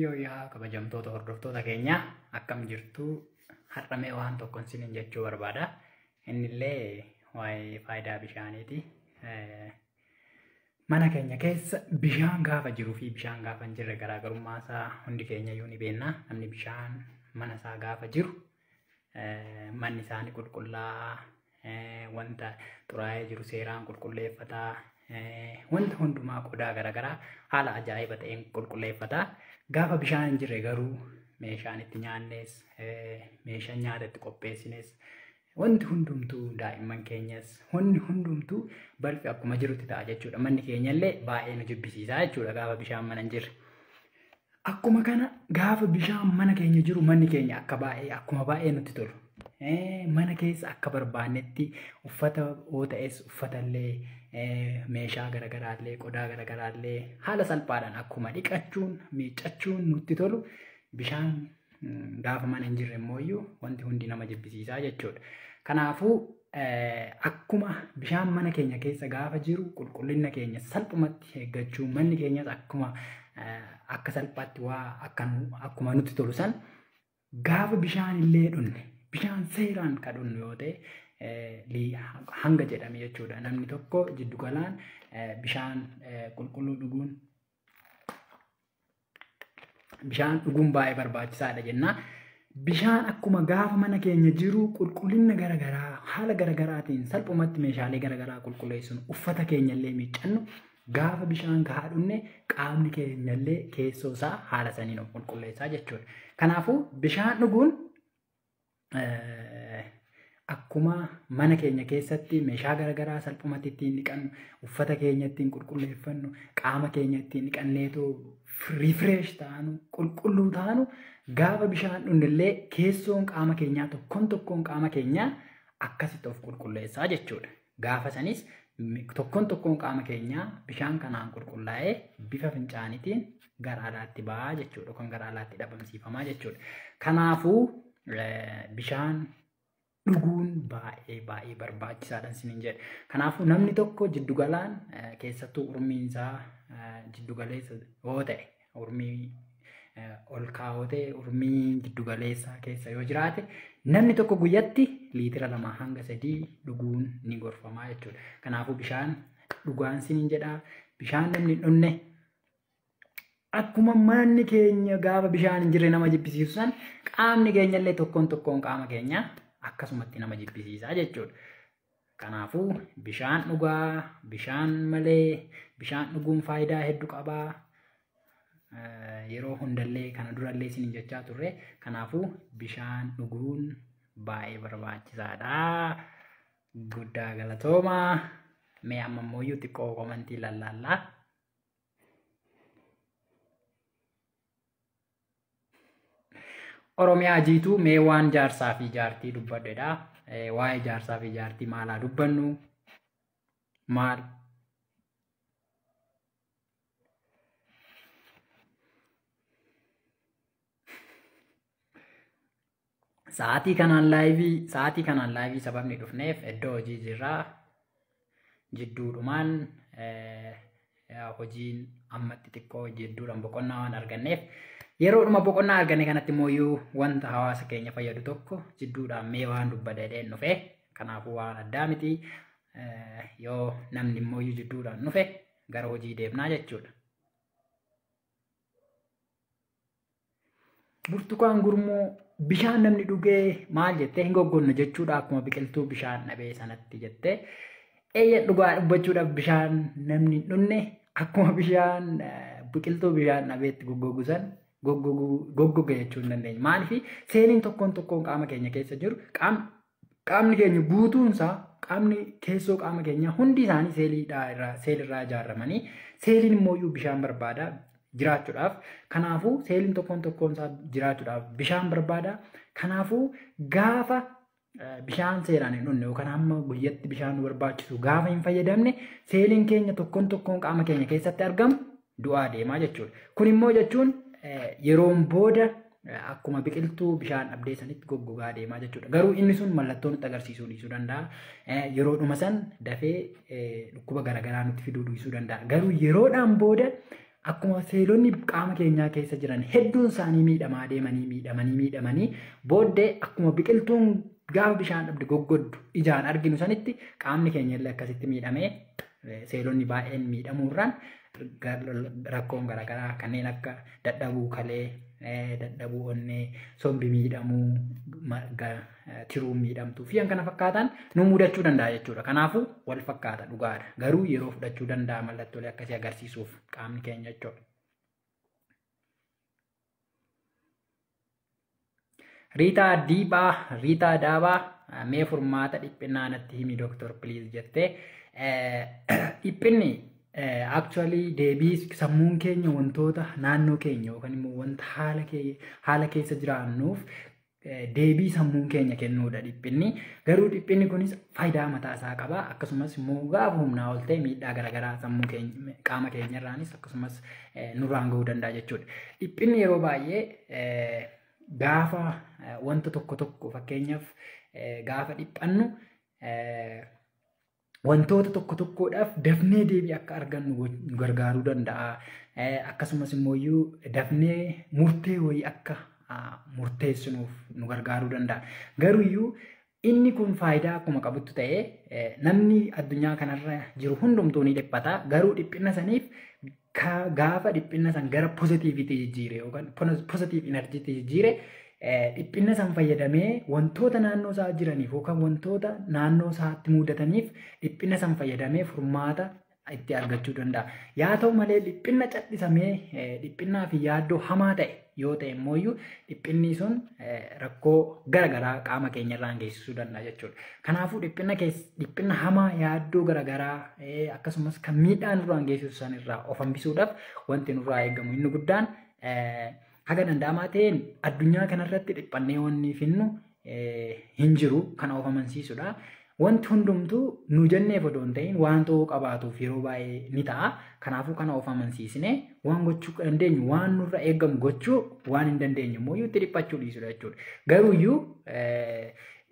Yoo yaa kabajamtoota hordoftoota keenyaa akkam jirtu har'a mee waan tokkoon isiniin jechuu barbaada. Innillee waa'ee faayidaa bishaaniiti. Mana keenya keessa bishaan gaafa jiruu fi bishaan gaafa hin jirre garaagarummaa isaa hundi keenya iyyuu ni beekna. Namni bishaan mana isaa gaafa jiru manni isaa ni qulqullaa'a. Wanta xuraa'ee jiru seeraan qulqulleeffata. Wanta hundumaa qodaa garaagaraa haala ajaa'iba ta'een qulqulleeffata. Gaafa bishaan hin jirre garuu meeshaan itti nyaannes, meeshaan nyaata itti qopheessines, wanti hundumtuu daa'imman keenyas, wanni hundumtuu balfi akkuma jirutti ta'a jechuudha. Manni keenyallee baay'ee nu jibbisiisa jechuudha gaafa bishaan mana hin jirre. Akkuma kana gaafa bishaan mana keenya jiru manni keenya akka baay'ee akkuma baay'ee nutti tolu. Mana keessa akka barbaannetti uffata yoo ta'es uffatallee meeshaa garaagaraallee qodaa garaagaraallee haala salphaadhaan akkuma dhiqachuun miiccachuun nutti tolu bishaan gaafa mana hin jirre immoo wanti hundi nama jibbisiisaa jechuudha. Kanaafuu akkuma bishaan mana keenya keessa gaafa jiru qulqullina keenya salphumatti eeggachuu manni keenyas akkuma akka salphaatti waa akkuma nutti tolu san gaafa bishaan illee dhunne bishaan seeraan kan dhunnu yoo ta'e hanga jedhame jechuudha. Namni tokko jiddugalaan bishaan qulqulluu dhuguun bishaan dhuguun baay'ee barbaachisaadha jenna. Bishaan akkuma gaafa mana keenya jiru qulqullina garaagaraa haala garaagaraatiin salphumatti meeshaalee garaagaraa qulqulleessuun uffata keenya illee miiccannu gaafa bishaan gahaa dhunne qaamni keenya illee keessoo isaa haala saniin of qulqulleessaa jechuudha. Kanaafuu bishaan dhuguun akkuma mana keenya keessatti meeshaa garaagaraa salphumatti ittiin dhiqannu, uffata keenya ittiin qulqulleeffannu, qaama keenya ittiin dhiqanneetoo rifresh taanu, qulqulluu taanu gaafa bishaan dhunnellee keessoon qaama keenyaa tokkoon tokkoon qaama keenyaa akkasitti of qulqulleessaa jechuudha. Gaafa sanis tokkoon tokkoon qaama keenyaa bishaan kanaan qulqullaa'ee bifa fincaaniitiin gara alaatti ba'aa jechuudha yookaan gara alaatti dhabamsiifamaa jechuudha. Kanaafuu bishaan dhuguun baay'ee baay'ee barbaachisaadha isiniin jedha. Kanaafuu namni tokko jiddugalaan keessattuu umriin isaa jiddugaleessa yoo ta'e umrii ol kaa'oo ta'e umrii jiddugaleessaa keessa yoo jiraate namni tokko guyyatti liitira 2 hanga 3 dhuguun ni gorfamaa jechuudha. Kanaafuu bishaan dhugaan isiniin jedha. Bishaan namni hin dhunne akkuma manni keenya gaafa bishaan hin jirre nama jibbisiisu san qaamni keenya illee tokkoon tokkoon qaama keenya akkasumatti nama jibbisiisaa jechuudha. Kanaafuu bishaan dhugaa, bishaan malee, bishaan dhuguun faayidaa hedduu qabaa. Yeroo hundallee kana durallee isiniin jechaa turre. Kanaafuu bishaan dhuguun baay'ee barbaachisaadha. Guddaa galatoomaa. Mee amma immoo xiqqoo komantii lallaallaa. Oromiyaa jiituu mee waan jaarsaa fi jaartii dubbadhedha. Waa'ee jaarsaa fi jaartii maalaa dubbannu? Maal? Sa'aatii kanaan laayivii sababni dhufneef iddoo hojii jirraa jidduudhumaan hojiin ammatti xiqqoo jidduudhaan boqonnaa waan arganneef yeroodhuma boqonnaa arganne kanatti immoo wanta hawaasa keenya fayyadu tokko jidduudhaan mee waan dubbadha jedheen dhufe. Kanaafuu waan addaa miti. Yoo namni immoo jidduudhaan dhufe gara hojii deemnaa jechuudha. Burtukaan gurmuu bishaan namni dhugee maal jettee hin goggonnu jechuudha akkuma biqiltuu bishaan dhabee sanatti jettee. Eeyya dhugaa dubbachuudhaaf bishaan namni hin dhunne akkuma bishaan biqiltuu bishaan dhabeetti goggogu san goggoga jechuu hin dandeenya. Maaliif seeliin tokkoon tokkoon qaama keenya keessa jiru qaamni keenya guutuunsaa qaamni keessoo qaama keenyaa hundi isaanii seelirraa ijaaramanii seeliin immoo bishaan barbaada jiraachuudhaaf. Kanaafuu seeliin tokkoon tokkoon isaa jiraachuudhaaf bishaan barbaada. Kanaafuu gaafa bishaan seeraan hin dhunne yookaan hamma guyyatti bishaan nu barbaachisu gaafa hin fayyadamne seeliin keenya tokkoon tokkoon qaama keenya keessatti argamu du'aa deemaa jechuudha. Kun immoo jechuun yeroon booda akkuma biqiltuu bishaan dhabdee sanitti goggogaa deemaa jechuudha. Garuu inni sun mallattoo nutti agarsiisuu dhiisuu danda'a. Yeroodhuma san dafee dhukkuba garaagaraa nutti fiduu dhiisuu danda'a. Garuu yeroodhaan booda Akkuma seelonni qaama keenyaa keessa jiran hedduun isaanii miidhamaa deemanii miidhamanii booddee akkuma biqiltuun gaafa bishaan dhabde goggoddu ijaan arginu sanitti qaamni keenya illee akkasitti miidhamee seelonni baay'een miidhamuurraan rakkoon garaagaraa kanneen akka dadhabuu kalee, dadhabuu onnee, sombi miidhamuu, tiruun miidhamtuu fi kan kana fakkaatan nu mudachuu danda'a jechuudha. Kanaafuu wal fakkaata dhugaadha. Garuu yeroo fudhachuu danda'a mallattoolee akkasii agarsiisuuf qaamni keenya jechuudha. Riitaa Diibaa, Riitaa Daabaa, mee furmaata dhiphinnaa natti himi doctor please jettee. Dhiphinni actually deebii sammuun keenya wantoota naannoo keenya yookaan immoo wanta haala keessa jiraannuuf deebii sammuun keenya kennuudha dhiphinni. Garuu dhiphinni kunis faayidaa mataa isaa qaba. Akkasumas immoo gaafa humnaa ol ta'e miidhaa garaagaraa sammuu keenya qaama keenya irraanis akkasumas nurraan gahuu danda'a jechuudha. Dhiphinni yeroo baay'ee gaafa wanta tokko tokko fakkeenyaaf gaafa dhiphannu wantoota tokko tokkodhaaf dafnee deebii akka argannu nu gargaaruu danda'a. Akkasumas immoo dafnee murtee wayii akka murteessinuuf nu gargaaruu danda'a. Garuuyyuu inni kun faayidaa akkuma qabutti ta'ee namni addunyaa kanarra jiru hundumtuu ni dhiphata. Garuu dhiphina saniif gaafa dhiphina san gara pozitiiviitti jijjiire yookaan pozitiiv inerjiitti jijjiire dhiphina san fayyadamee wantoota naannoo isaa jiraniif yookaan wantoota naannoo isaatti mudataniif dhiphina san fayyadamee furmaata itti argachuu danda'a. Yaa ta'u malee dhiphina callisamee dhiphinnaa fi yaaddoo hamaa ta'e yoo ta'e immoo dhiphinni sun rakkoo garaagaraa qaama keenya irraan geessisuu danda'a jechuudha. Kanaafuu dhiphina hamaa yaaddoo garaagaraa akkasumas kan miidhaa nurraan geessisu san irraa of hambisuudhaaf wanti nurraa eegamu inni guddaan haga danda'amaa ta'een addunyaa kanarratti dhiphannee wanni finnu hin jiru kana of amansiisudha. Wanti hundumtuu nu jenneef odoo hin ta'in waan ta'uu qabaatuuf yeroo baay'ee ni ta'a. Kanaafuu kana of amansiisnee waan gochuu dandeenyu waan nurra eegamu gochuu waan hin dandeenyu immoo itti dhiphachuu dhiisudha jechuudha. Garuuyyuu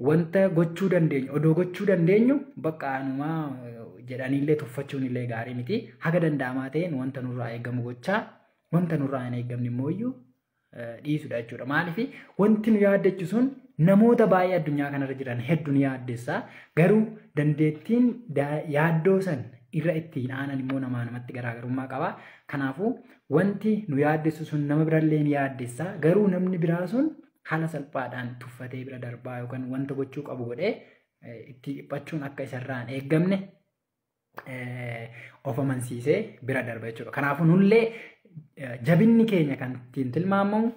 wanta gochuu dandeenyu odoo gochuu dandeenyu bakka anumaa jedhaniillee tuffachuun illee gaarii miti. Haga danda'amaa ta'een wanta nurraa eegamu gochaa wanta nurraa hin eegamne immoo dhiisudha jechuudha. Maaliif wanti nu yaaddachu sun namoota baay'ee addunyaa kanarra jiran hedduu ni yaaddessa. Garuu dandeettiin yaaddoo san irra ittiin aanan immoo namaa namatti garaagarummaa qaba. Kanaafuu wanti nu yaaddessu sun nama birallee ni yaaddessa. Garuu namni biraa sun haala salphaadhaan tuffatee bira darbaa yookaan wanta gochuu qabu godhee itti dhiphachuun akka isarraa hin eeggamne of amansiisee bira darba jechuudha. Kanaafuu nullee jabinni keenya kan ittiin tilmaamamu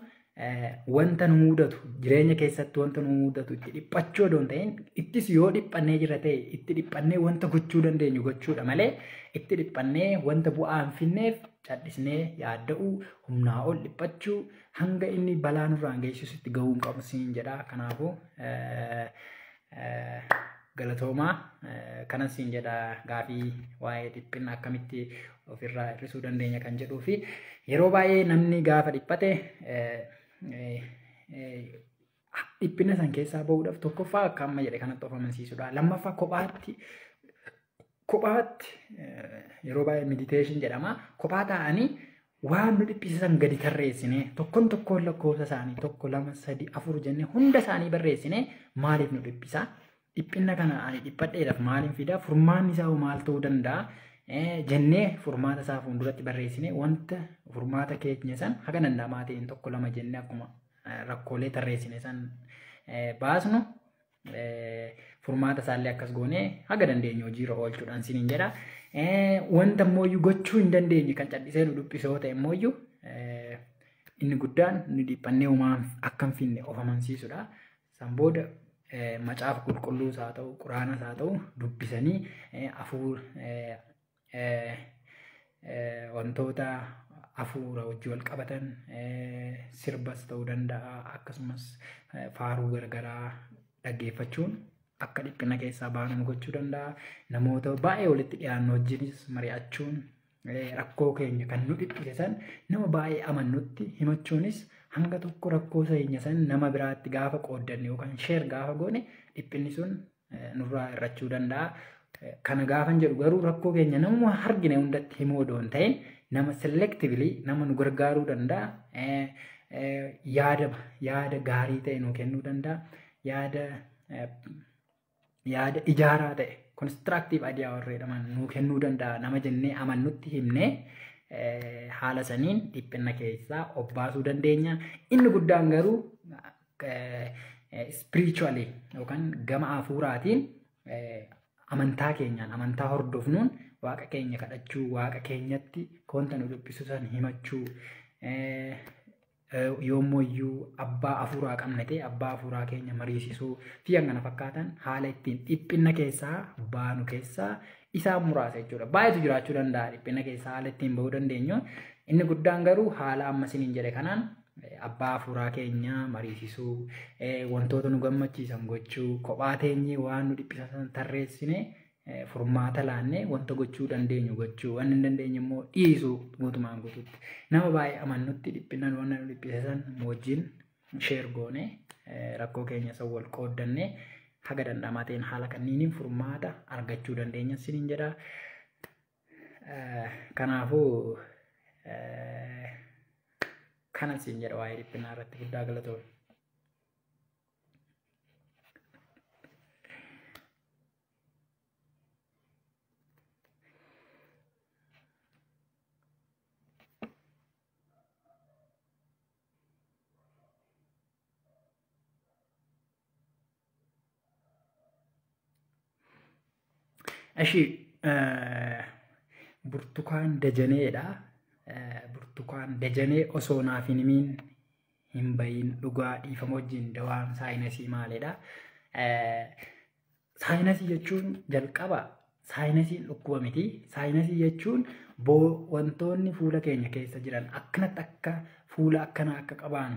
wanta nu mudatu jireenya keessatti wanta nu mudatu itti dhiphachuu odoo hin ta'in ittis yoo dhiphannee jira ta'e itti dhiphannee wanta gochuu dandeenyu gochuudha malee itti dhiphannee wanta bu'aa hin finneef callisnee yaadda'uu humnaa ol dhiphachuu hanga inni balaa nurraan geessisu itti gahuu hin qabu siin jedha. Kanaafuu galatoomaa kanas siin jedha gaafii waa'ee dhiphina akkamitti ofirraa hir'isuu dandeenya kan jedhuu fi yeroo baay'ee namni gaafa dhiphate dhiphina san keessaa bahuudhaaf tokkoffaa akka amma jedhe kanatti of amansiisudha. Lammaffaa kophaatti yeroo baay'ee mediteeshin jedhama. Kophaa ta'anii waan nu dhiphisisan gadi tarreessine tokkoon tokkoon lakkoofsa isaanii 1 2 3 4 jennee hunda isaanii barreessine maaliif nu dhiphisa? Dhiphina kana ani dhiphadheedhaaf maaliin fida? Furmaanni isaa maal ta'uu danda'a? Jennee furmaata isaa fuulduratti barreessine wanta furmaata keenya san haga danda'amaa ta'een 1 2 jennee akkuma rakkoolee tarreessine san baasnu furmaata isaallee akkas goonee haga dandeenyu hojiirra oolchuudhaan siniin jedha. Wanta immoo gochuu hin dandeenye kan callisee nu dhiphisu yoo ta'e immoo inni guddaan nu dhiphannee homaa akka hin finne of amansiisudha. San booda macaafa qulqulluus haa ta'u quraanas haa ta'u dubbisanii hafuura wantoota hafuura wajjin wal qabatan sirbas ta'uu danda'a akkasumas faaruu garagaraa dhaggeeffachuun akka dhiphina keessaa baanu gochuu danda'a. Namoota baay'ee walitti dhiyaannu wajjinis mari'achuun rakkoo keenya kan nu dhiphise san nama baay'ee amannutti himachuunis hanga tokko rakkoo keenya san nama biraatti gaafa qooddanne yookaan sheer gaafa goone dhiphinni sun nurraa hir'achuu danda'a. Kana gaafan jedhu garuu rakkoo keenya namuma argine hundatti himuu odoo hin ta'in nama selectively nama nu gargaaruu danda'a. Yaada gaarii ta'e nu kennuu danda'a. Yaada ijaaraa ta'e constructive idea warra jedhaman nu kennuu danda'a. Nama jennee amannutti himnee haala saniin dhiphina keessaa of baasuu dandeenya. Inni guddaan garuu spiritually yookaan gama hafuuraatiin amantaa keenyaan amantaa hordofnuun waaqa keenya kadhachuu, waaqa keenyatti wanta nu dhiphisu san himachuu, yoommoyyuu abbaa hafuuraa qabna ta'e abbaa hafuuraa keenya mariisisuu fi kan kana fakkaatan haala ittiin dhiphina keessaa baanu keessaa isaan muraasa jechuudha. Baay'eetu jiraachuu danda'a dhiphina keessaa haala ittiin bahuu dandeenyu. Inni guddaan garuu haala amma isiniin jedhe kanaan abbaa hafuuraa keenya mariisisuu, wantoota nu gammachiisan gochuu, kophaa teenyee waan nu dhiphisan tarreessine furmaata laannee wanta gochuu dandeenyu gochuu, waan hin dandeenye immoo dhiisuu guutumaan guutuutti. Nama baay'ee amannutti dhiphina waan nu dhiphisan wajjin share goone rakkoo keenya san wal qooddannee haga danda'amaa ta'een haala kanniiniin furmaata argachuu dandeenya isiniin jedha. Kanaafuu kana siin jedha waa'ee dhiphinaa irratti guddaa galatoomne. Eshi Burtukaan Dajaneedha. Burtukaan Dajanee osoo naaf hin himiin hin bahin dhugaa dhiifama wajjin dawaan sinusii maalidha? Sinusii jechuun jalqaba sinusiin dhukkuba miti. Sinusii jechuun wantoonni fuula keenya keessa jiran akkanatti akka fuula akkanaa akka qabaan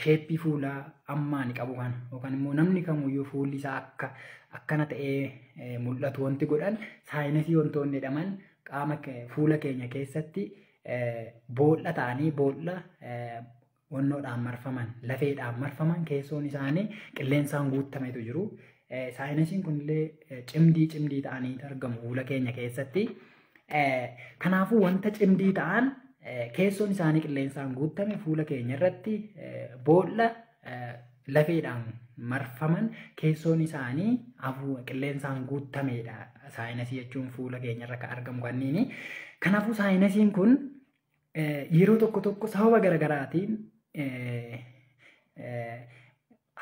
shapeii fuulaa ammaa ni qabu kana yookaan immoo namni kamuyyuu fuulli isaa akka akkana ta'ee mul'atu wanti godhan sinusii wantoonni jedhaman qaama fuula keenya keessatti boolla ta'anii boolla wannoodhaan marfaman lafeedhaan marfaman keessoon isaanii qilleensaan guutametu jiru. Sinusiin kunillee cimdii cimdii ta'anii argamu fuula keenya keessatti. Kanaafuu wanta cimdii ta'an keessoon isaanii qilleensaan guutame fuula keenya irratti boolla lafeedhaan marfaman keessoon isaanii qilleensaan guutamedha. Sinusii jechuun fuula keenya irra kan argamu kanniini. Kanaafuu sinusiin kun yeroo tokko tokko sababa garaagaraatiin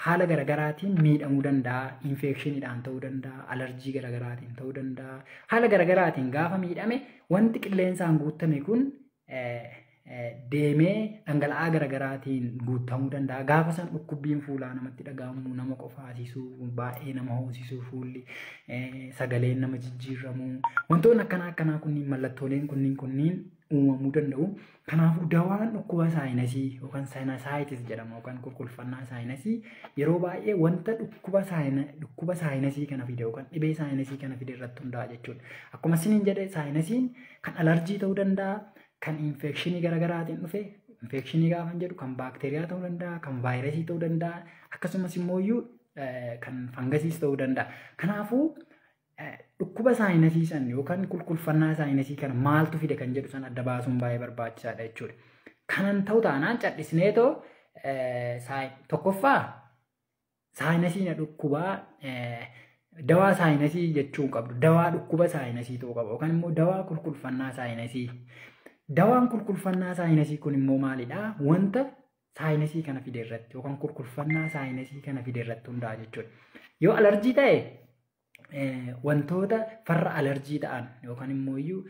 haala garaagaraatiin miidhamuu danda'a. Infectioniidhaan ta'uu danda'a, alarjii garaagaraatiin ta'uu danda'a. Haala garaagaraatiin gaafa miidhame wanti qilleensaan guutame kun deemee dhangala'aa garaagaraatiin guutamuu danda'a. Gaafa san dhukkubbiin fuulaa namatti dhaga'amu, nama qofaasisuu, baay'ee nama hoosisuu fuulli, sagaleen nama jijjiiramuu. Wantoonni akkanaa akkanaa kunniin mallattooleen kunniin uumamuu danda'u. Kanaafuu dawaan dhukkuba sinusii yookaan sinusitis jedhama yookaan qulqulfannaa sinusii yeroo baay'ee wanta dhukkuba sinusii kana fide yookaan dhibee sinusii kana fide irratti hundaa'a jechuudha. Akkuma isiniin jedhe sinusiin kan alarjii ta'uu danda'a, kan infectionii garaagaraatiin dhufe, infectionii gaafa jedhu kan baakteeriyaa ta'uu danda'a, kan vaayirasii ta'uu danda'a, akkasumas immoo kan fangusiis ta'uu danda'a. Kanaafuu dhukkuba sinusii san yookaan qulqulfannaa sinusii kana maaltu fide kan jedhu san adda baasuun baay'ee barbaachisaadha jechuudha. Kanan ta'u taanaan callisneetoo tokkoffaa sinusiin dhukkubaa dawaa sinusii jechuu qabdu. Dawaa dhukkuba sinusii ta'uu qaba yookaan immoo dawaa qulqulfannaa sinusii. Dawaan qulqulfannaa sinusii kun immoo maalidhaa? Wanta sinusii kana fide irratti yookaan qulqulfannaa sinusii kana fide irratti hundaa'a jechuudha. Yoo alarjii ta'e wantoota farra alarjii ta'an yookaan immoo iyyuu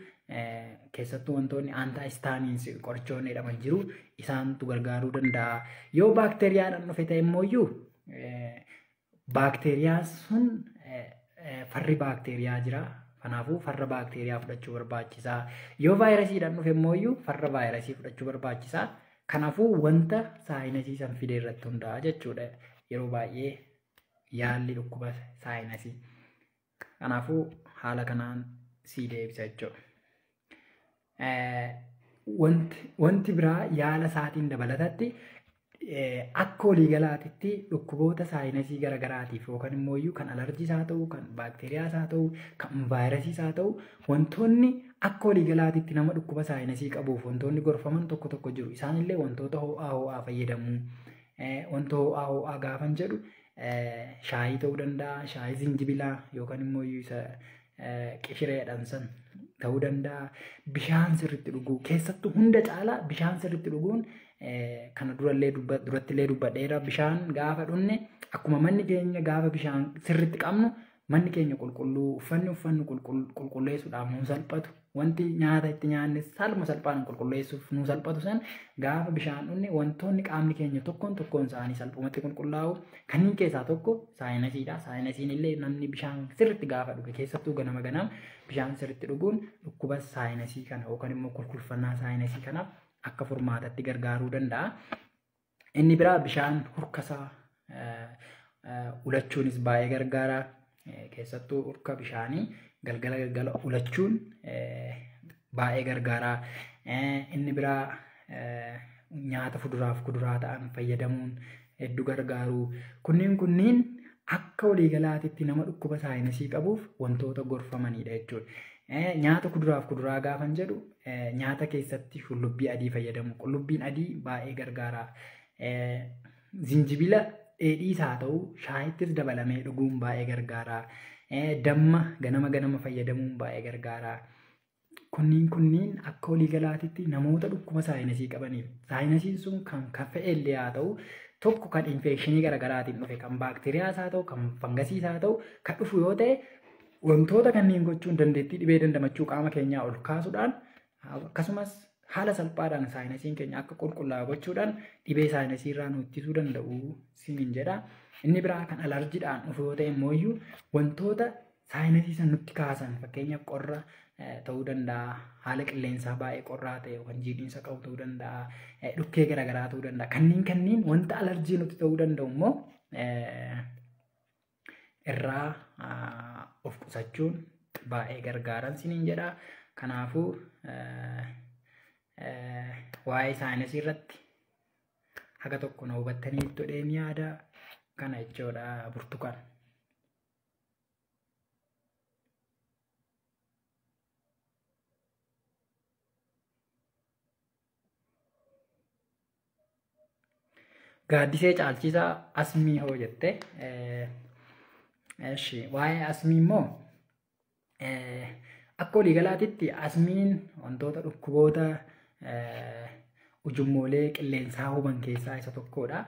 keessattuu wantoonni antihistamines qorichoonni jedhaman jiru isaantu gargaaruu danda'a. Yoo baakteeriyaadhaan dhufe ta'e immoo iyyuu baakteeriyaan sun farri baakteeriyaa jira. Kanaafuu farra baakteeriyaa fudhachuu barbaachisaa. Yoo vaayirasiidhaan dhufe immoo iyyuu farra vaayirasii fudhachuu barbaachisaa. Kanaafuu wanta sinusii san fide irratti hundaa'a jechuudha. Yeroo baay'ee yaalli dhukkuba sinusii. Kanaafuu haala kanaan sii deebisa jechuudha. Wanti biraa yaala isaatiin dabalatatti Akka waliigalaatitti dhukkuboota saayinasii garaagaraatiif yookaan immoo kan alarjiis haa ta'u, kan baakteeriyaas haa ta'u, kan vaayirasiis haa ta'u, wantoonni akka waliigalaatitti nama dhukkuba saayinasii qabuuf wantoonni gorfaman tokko tokko jiru. Isaanillee wantoota ho'aa ho'aa fayyadamuu. Wanta ho'aa ho'aa gaafan jedhu shaayii ta'uu danda'a, shaayii zinjibilaa yookaan immoo isa qishireedhaan san ta'uu danda'a. Bishaan sirriitti dhuguu, keessattuu hunda caalaa bishaan sirriitti dhuguun, kana durattillee dubbadheera. Bishaan gaafa dhunne, akkuma manni keenya gaafa bishaan sirriitti qabnu manni keenya qulqulluu, uffanni uffannu qulqulleessuudhaaf nuu salphatu, wanti nyaata itti nyaanne salma salphaan qulqulleessuuf nuu salphatu san, gaafa bishaan dhunne wantoonni qaamni keenya tokkoon tokkoon isaanii salphumatti qulqullaa'u. Kanneen keessaa tokko saayinasiidha. Saayinasiin illee namni bishaan sirriitti gaafa dhuge, keessattuu ganama ganama bishaan sirriitti dhuguun, dhukkuba saayinasii kana yookaan immoo qulqulfannaa saayinasii kanaaf akka furmaatatti gargaaruu danda'a. Inni biraa bishaan hurkasaa ulachuunis baay'ee gargaara. Keessattuu hurka bishaanii galgala galgala ulachuun baay'ee gargaara. Inni biraa nyaata fuduraaf kuduraa ta'an fayyadamuun hedduu gargaaru. Kunniin akka waliigalaatitti nama dhukkuba saayinasii qabuuf wantoota gorfamanidha jechuudha. Nyaata kuduraaf kuduraa gaafan jedhu, nyaata keessatti qullubbii adii fayyadamu. Qullubbiin adii baay'ee gargaara. Zinjibila dheedhiis haa ta'u, shaayittis dabalamee dhuguun baay'ee gargaara. Damma ganama ganama fayyadamuun baay'ee gargaara. Kunniin akka waliigalaatitti namoota dhukkuba saayinasii qabaniif, saayinasiin sun kan kafa'e haa ta'u, tokko kan infekshinii garaagaraatiin dhufe, kan baakteeriyaas haa ta'u, kan fangasiis haa ta'u, kan dhufu yoo ta'e, wantoota kanneen gochuun dandeettii dhibee dandamachuu qaama keenyaa ol kaasuudhaan, akkasumas haala salphaadhaan saayinasiin keenya akka qulqullaa'u gochuudhaan dhibee saayinasii irraa nu ittisuu danda'u siniin jedha. Inni biraa kan alarjiidhaan dhufu yoo ta'e immoo, wantoota saayinasii san nutti kaasan, fakkeenyaaf qorra ta'uu danda'a, haala qilleensaa baay'ee qorraa ta'e yookaan jiidhinsa qabu ta'uu danda'a, dhukkee garaagaraa ta'uu danda'a. Kanneen wanta alarjii nutti ta'uu danda'u immoo irraa of qusachuun baay'ee gargaaran siniin jedha. Kanaafuu waa'ee saayinasii irratti haga tokko na hubattanii jedheen yaada, kana jechuudha burtukaan. Gaaddisee Caalchisaa, asmii hoo jette. Eshi, waa'ee asmii immoo akka waliigalaatitti asmiin wantoota dhukkuboota ujummoolee qilleensaa huban keessaa isa tokkodha.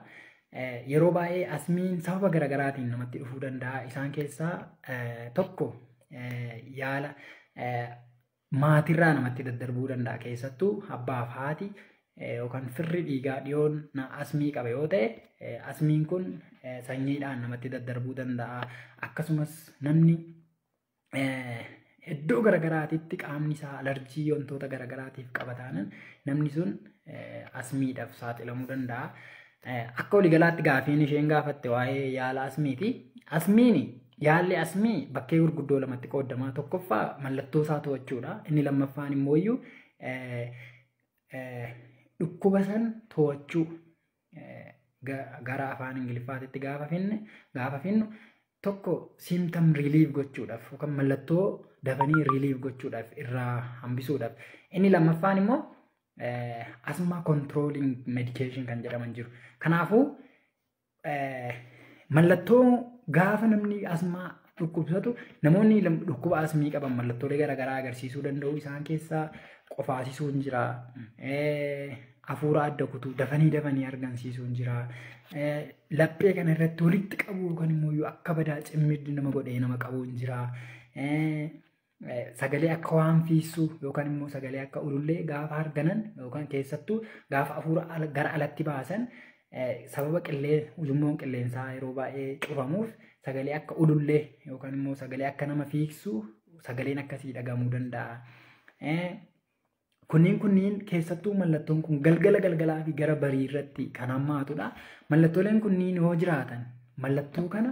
Yeroo baay'ee asmiin sababa garaagaraatiin namatti dhufuu danda'a. Isaan keessaa tokko yaala maatirraa namatti daddarbuu danda'a. Keessattuu abbaa fi haati yookaan firri dhiigaa dhiyoon asmii qaba yoo ta'e, asmiin kun sanyiidhaan namatti daddarbuu danda'a. Akkasumas namni iddoo garaagaraatitti qaamni isaa alarjii wantoota garaagaraatiif qaba taanaan, namni sun asmiidhaaf saaxilamuu danda'a. Akka waliigalaatti gaafiin isheen gaafatte waa'ee yaala asmiiti. Asmiin, yaalli asmii bakkee gurguddoo lamatti qoodama. Tokkoffaa mallattoo isaa to'achuudha. Inni lammaffaan immoo dhukkuba san to'achuu. Gara afaan Ingiliffaatitti gaafa finnu, tokko symptom relief gochuudhaaf yookaan mallattoo dafanii relief gochuudhaaf, irraa hambisuudhaaf. Inni lammaffaan immoo asthma controlling medication kan jedhaman jiru. Kanaafuu mallattoo gaafa namni asmaa dhukkubsatu, namoonni dhukkuba asmii qaban mallattoolee garaagaraa agarsiisuu danda'u. Isaan keessaa qofaasisuun jira. Hafuura adda kutuu, dafanii dafanii argamsiisuun jira. Laphee kana irratti walitti qabu yookaan immoo akka badaa cimmiddi nama godhee nama qabuun jira. Sagalee akka waan fiissuu yookaan immoo sagalee akka ulullee gaafa arganan, yookaan keessattuu gaafa hafuura gara alatti baasan, sababa qillee ujummoon qilleensaa yeroo baay'ee cufamuuf sagalee akka ulullee yookaan immoo sagalee akka nama fiigsuu, sagaleen akkasii dhagamuu danda'a. Kunniin keessattuu mallattoon kun galgala galgalaa fi gara barii irratti kan hammaatudha. Mallattooleen kunniin yoo jiraatan, mallattoo kana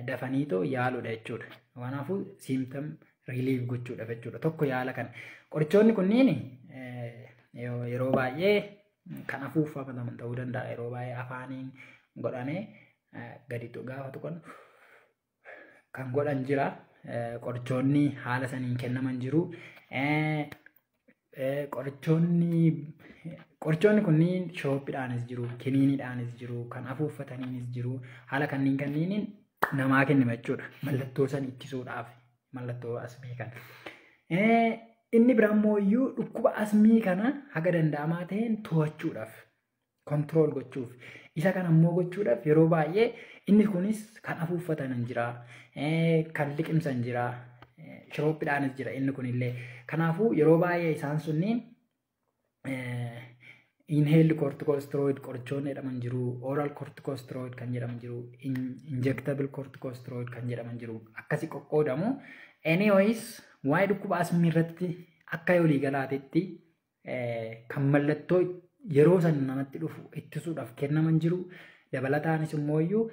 dafaniitoo yaaluudha jechuudha. Kanaafuu symptom relief gochuudha jechuudha. Tokko yaala kana. Qorichoonni kunniin yeroo baay'ee Kan afuuffataman ta'uu danda'a, yeroo baay'ee afaaniin godhamee gadi gaafa tuqan kan godhan jira. Qorichoonni haala saniin kennaman jiru. Qorichoonni kunniin shorooppiidhaanis jiru, kiniiniidhaanis jiru, kan afuuffataniinis jiru. Haala kanneen kanneeniin namaa kennama jechuudha. Mallattoo san ittisuudhaaf, mallattoo asmii kana. Inni biraa immoo iyyuu dhukkuba asmii kana haga danda'amaa ta'een to'achuudhaaf, control gochuuf. Isa kana immoo gochuudhaaf yeroo baay'ee inni kunis kan afuuffatan jira, kan liqimsan jira, shorooppiidhaanis jira inni kunillee. Kanaafuu yeroo baay'ee isaan sunniin inhaled corticosteroid qorichoonni jedhaman jiru, oral corticosteroid kan jedhaman jiru, injectable corticosteroid kan jedhaman jiru. Akkasi qoqqoodamu. Anyways, waa'ee dhukkuba asmii irratti akka walii galaatitti kan mallattoo yeroo san namatti dhufu ittisuudhaaf kennaman jiru. Dabalataanis immoo iyyuu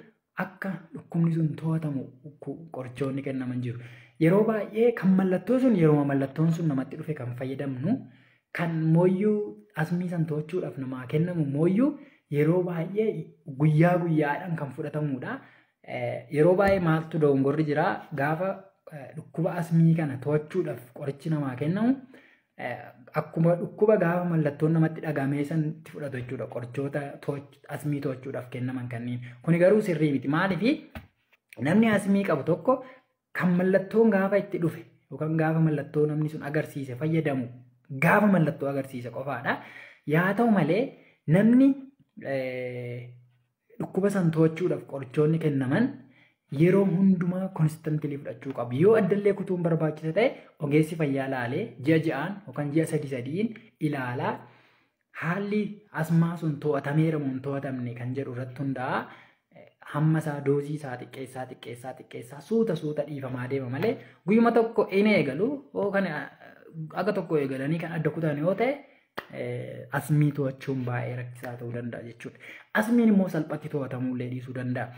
akka dhukkubni sun to'atamu qorichoonni kennaman jiru. Yeroo baay'ee kan mallattoo sun yeroo mallattoon sun namatti dhufe kan fayyadamnu, kan mooyyuu asmii san to'achuudhaaf namaa kennamu mooyyuu yeroo baay'ee guyyaa guyyaadhaan kan fudhatamudha. Yeroo baay'ee maaltu dogongorri jira? Gaafa dhukkuba asmii kana to'achuudhaaf qorichi namaa kennamu, akkuma dhukkuba gaafa mallattoon namatti dhagamee sanatti fudhatu jechuudha qorichoota asmii to'achuudhaaf kennaman kanneen. Kuni garuu sirrii miti. Maaliif? Namni asmii qabu tokko kan mallattoon gaafa itti dhufe yookaan gaafa mallattoo namni sun agarsiise fayyadamu gaafa mallattoo agarsiise qofaadha. Yaa ta'u malee, namni dhukkuba san to'achuudhaaf qorichoonni kennaman yeroo hundumaa constantly fudhachuu qabu. Yoo addallee kutuun barbaachisa ta'e, ogeessi fayyaa laalee ji'a ji'aan yookaan ji'a sadi sadiin ilaalaa, haalli asmaa sun to'atameera moo hin to'atamne kan jedhu irratti hundaa'a. Hamma isaa, doozii isaa xiqqeessaa xiqqeessaa xiqqeessaa suuta suuta dhiifamaa deema malee, guyyuma tokko inni eegalu kan aga tokko eegalanii kan adda kutan yoo ta'e, asmii to'achuun baay'ee rakkisaa ta'uu danda'a jechuudha. Asmiin immoo salphatti to'atamuullee dhiisuu danda'a.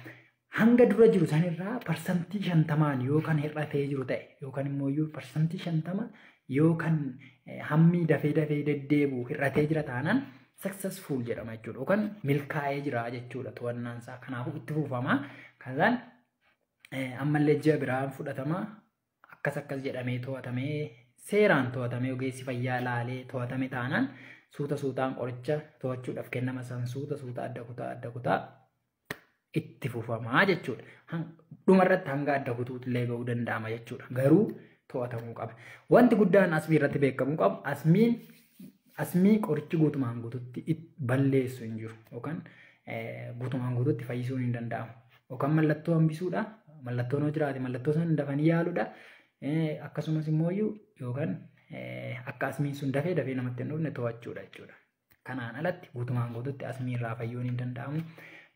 Hanga dura jiru sanirraa 50% yoo kan hir'atee jiru ta'e, yookaan immoo 50% yoo kan hammi dafee dafee deddeebi'u hir'atee jira taanaan, successful jedhama jechuudha. Yookaan milkaa'ee jira jechuudha to'annaan isaa. Kanaafuu itti fufama. Kanaan ammallee ji'a biraan fudhatama. Akkas akkas jedhamee to'atamee, seeraan to'atamee, ogeessi fayyaa laalee to'atame taanaan, suuta suutaan qoricha to'achuudhaaf kennama san suuta suuta adda kutaa adda kutaa itti fufamaa jechuudha. Dhumarratti hanga adda kutuutillee ga'uu danda'ama jechuudha. Garuu to'atamuu qaba. Wanti guddaan asmii irratti beekamuu qabu, asmiin asmii qorichi guutumaan guututti balleessu hin jiru yookaan guutumaan guututti fayyisuun hin danda'amu. Yookaan mallattoo hambisuudha. Mallattoon yoo jiraate mallattoo sana dafanii yaaluudha. Akkasumas immoo yookaan akka asmiin sun dafee dafee namatti hin dhufne to'achuudha jechuudha. Kanaan alatti guutumaan guututti asmii irraa fayyuun hin danda'amu.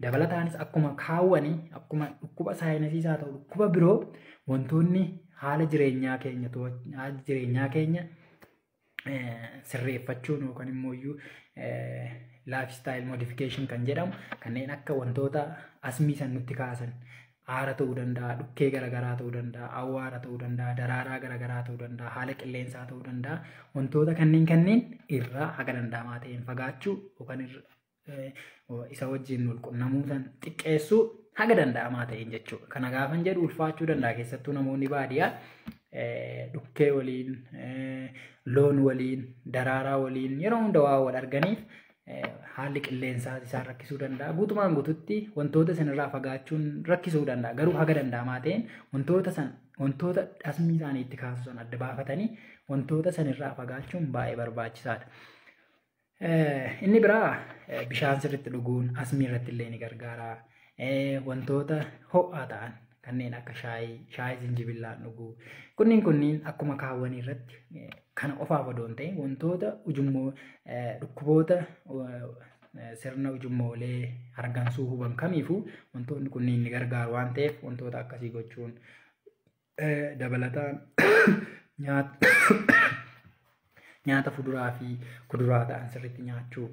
Dabalataanis akkuma kaawwanii, akkuma dhukkuba saayinasiis haa ta'u dhukkuba biroo, wantoonni haala jireenyaa keenya sirreeffachuun yookaan immoo lifestyle modification kan jedhamu, kanneen akka wantoota asmii san nutti kaasan, aara ta'uu danda'a, dhukkee garaagaraa ta'uu danda'a, awwaara ta'uu danda'a, daraaraa garaagaraa ta'uu danda'a, haala qilleensaa ta'uu danda'a. Wantoota kanneen kanneen irraa haga danda'amaa ta'een fagaachuu yookaan isa wajjin wal qunnamuu san xiqqeessuu haga danda'amaa ta'een jechuudha. Kana gaafan jedhu ulfaachuu danda'a, keessattuu namoonni baadiyyaa dhukkee waliin, loon waliin, daraaraa waliin yeroo hunda waa wal arganiif haalli qilleensaa isaan rakkisuu danda'a. Guutumaan guututti wantoota sanirraa fagaachuun rakkisuu danda'a. Garuu haga danda'amaa ta'een wantoota san, wantoota asmii isaanii itti kaasu san adda baafatanii wantoota sanirraa fagaachuun baay'ee barbaachisaadha. Inni biraa bishaan sirriitti dhuguun asmii irratti illee ni gargaara. Wantoota ho'aa ta'an kanneen akka shaayii, shaayii zinjibillaan dhuguu. Kunniin kunniin akkuma kaawwanii irratti kana qofaaf odoo hin ta'in, wantoota ujummoo dhukkuboota sirna ujummoolee hargansuu huban kamiifuu wantoonni kunniin ni gargaaru waan ta'eef, wantoota akkasii gochuun, dabalataan nyaata fuduraa fi kuduraa ta'an sirriitti nyaachuu,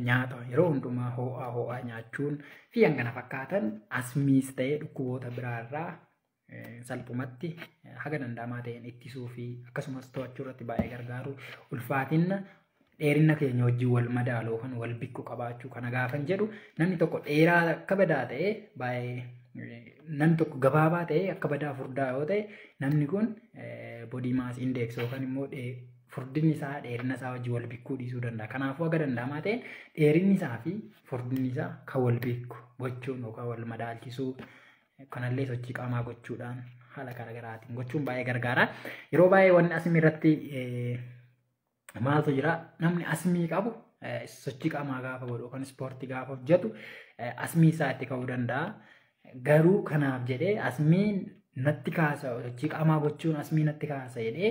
nyaata yeroo hundumaa ho'aa ho'aa nyaachuun fi kan kana fakkaatan asmiis ta'ee dhukkuboota biraarraa salphumatti haga danda'amaa ta'een ittisuu fi akkasumas to'achuu irratti baay'ee gargaaru. Ulfaatina dheerina keenya wajjin wal madaalu yookaan wal bikku qabaachuu. Kana gaafan jedhu, namni tokko dheeraa akka badaa ta'e baay'ee, namni tokko gabaabaa ta'e akka badaa furdaa yoo ta'e, namni kun body mass index yookaan immoo furdinni isaa dheerina isaa wajjin wal bikkuu dhiisuu danda'a. Kanaafuu akka danda'amaa ta'e dheerinni isaa fi furdinni isaa kan wal bikku gochuun yookaan wal madaalchisuu, kanallee sochii qaamaa gochuudhaan haala garaagaraatiin gochuun baay'ee gargaara. Yeroo baay'ee wanni asmii irratti maaltu jira? Namni asmii qabu sochii qaamaa gaafa godhu yookaan ispoortii gaafa hojjetu asmii isaa itti ka'uu danda'a. Garuu kanaaf jedhee asmiin natti kaasa, sochii qaamaa gochuun asmii natti kaasa jedhee,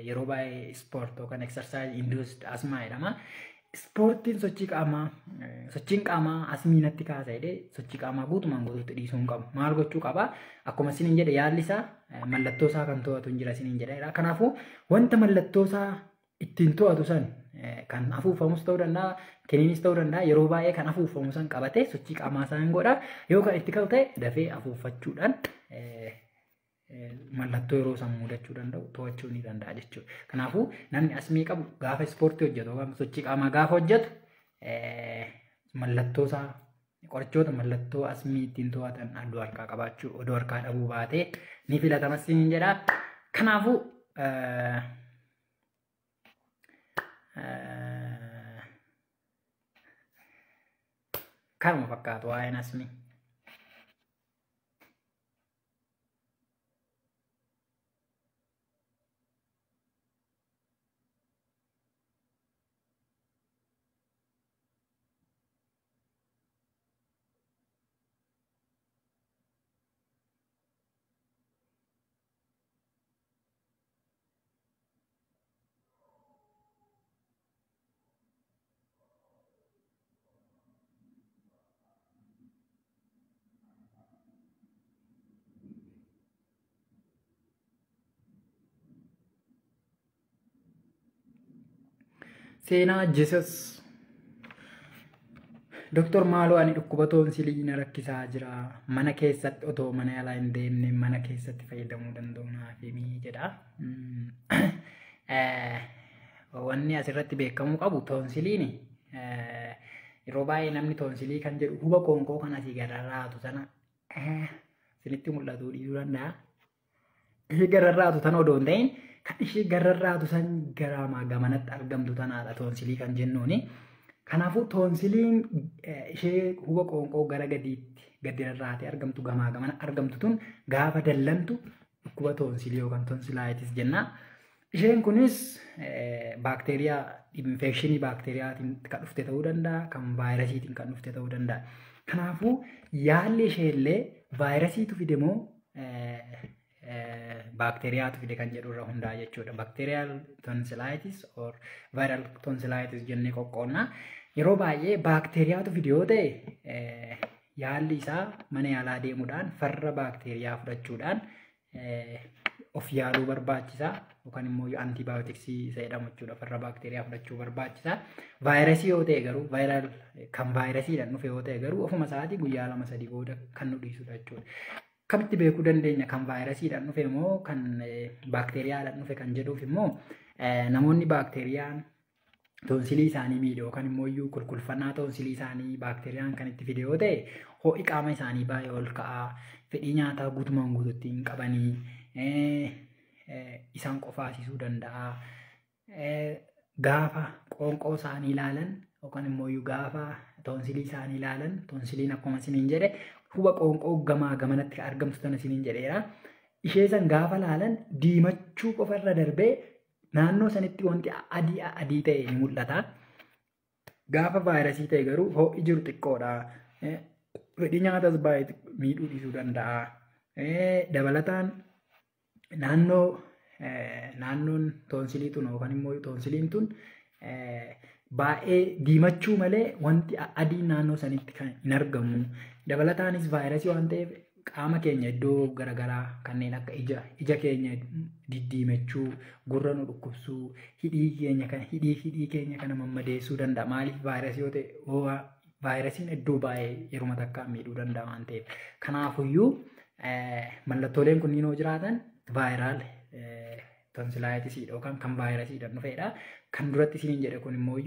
yeroo baay'ee ispoortii yookaan exercise induced asthma jedhama. Ispoortiin sochii qaamaa, sochiin qaamaa asmii natti kaasa jedhee sochii qaamaa guutumaan guutuutti dhiisuu hin qabu. Maal gochuu qaba? Akkuma isiniin jedhe, yaalli isaa mallattoo isaa kan to'atu hin jira isiniin jedheera. Kanaafuu wanta mallattoo isaa ittiin to'atu san, kan afuufamus ta'uu danda'a, kiniinis ta'uu danda'a, yeroo baay'ee kan afuufamu san qabatee sochii qaamaa isaa hin godha. Yoo kan itti ka'u ta'e dafee afuuffachuudhaan mallattoo yeroo san mudachuu danda'u to'achuu ni danda'a jechuudha. Kanaafuu namni asmii qabu gaafa ispoortii hojjetu yookaan sochii qaamaa gaafa hojjetu mallattoo isaa, qorichoota mallattoo asmii ittiin to'atan odoo harkaa qabaachuu, odoo harkaa dhabuu baatee ni filatama siin jedha. Kanaafuu kanuma fakkaatu waa'een asmii. Seenaa Jesus. "Doktor, maaloo, ani dhukkuba toonsilii na rakkisaa jira. Mana keessatti otoo mana yaalaa hin deemne mana keessatti fayyadamuu danda'u naaf himi," jedha. Wanni asirratti beekamuu qabu, toonsiliin yeroo baay'ee namni toonsilii kan jedhu huba qoonqoo kan asii gararraatu sana isinitti mul'atuu dhiisuu danda'a. Ishee gararraatu tana odoo hin ta'in, kan ishee gararraatu san garaamaa gamanatti argamtu tanaadha toonsilii kan jennuuni. Kanaafuu toonsiliin ishee huba qoonqoo gara gadiitti gadi rarraatee argamtu, gamaa gamana argamtu tun gaafa dallantu dhukkuba toonsilii yookaan tonsillitis jenna. Isheen kunis baakteeriyaa, infekshinii baakteeriyaatiin kan dhufte ta'uu danda'a, kan vaayirasiitiin kan dhufte ta'uu danda'a. Kanaafuu yaalli isheellee vaayirasiitu fide moo baakteeriyaatu fide kan jedhu irra hundaa'a jechuudha. Bacterial tonsillitis or viral tonsillitis jennee qoqqoodna. Yeroo baay'ee baakteeriyaatu fide yoo ta'e, yaalli isaa mana yaalaa deemuudhaan farra baakteeriyaa fudhachuudhaan of yaaluu barbaachisa yookaan immoo antibaayootiksii isa jedhamu jechuudha, farra baakteeriyaa fudhachuu barbaachisa. Vaayirasii yoo ta'e garuu, viral kan vaayirasiidhaan dhufe yoo ta'e garuu, ofuma isaatii guyyaa 2-3 booda kan nu dhiisudha jechuudha. Akkamitti beekuu dandeenya kan vaayirasiidhaan dhufe immoo kan baakteeriyaadhaan dhufe kan jedhuuf immoo, namoonni baakteeriyaan toonsilii isaanii miidhe yookaan immoo iyyuu kulkulfannaa toonsilii isaanii baakteeriyaan kan itti fide yoo ta'e, ho'i qaama isaanii baay'ee ol ka'aa, fedhii nyaataa guutumaan guututti hin qabanii, isaan qofaasisuu danda'a. Gaafa qoonqoo isaanii ilaalan yookaan immoo gaafa toonsilii isaanii ilaalan, toonsiliin akkuma isiniin jedhe huba qoonqoo gamaa gamanatti argamtu tana isiniin jedheera. Ishee san gaafa ilaalan diimachuu qofarra darbee naannoo sanitti wanti adii adii ta'e ni mul'ata. Gaafa vaayirasii ta'e garuu ho'i jiru xiqqoodha. Fedhii nyaatas baay'ee miidhuu dhiisuu danda'a. Dabalataan naannoon toonsilii tun yookaan immoo toonsiliin tun baay'ee diimachuu malee wanti adiin naannoo sanitti kan hin argamu. Dabalataanis vaayirasii waan ta'eef qaama keenya iddoo garaagaraa kanneen akka ija keenya diddiimachuu, gurra nu dhukkubsuu, hidhii keenya kana hidhii keenya kana mammadeessuu danda'a. Maaliif? Vaayirasii yoo ta'e vaayirasiin iddoo baay'ee yeruma takkaa miidhuu danda'a waan ta'eef. Kanaafuyyuu mallattooleen kunniin yoo jiraatan viral tonsilaayitisii yookaan kan vaayirasiidhaan dhufedha. Kan duratti isiniin jedhe kun immoo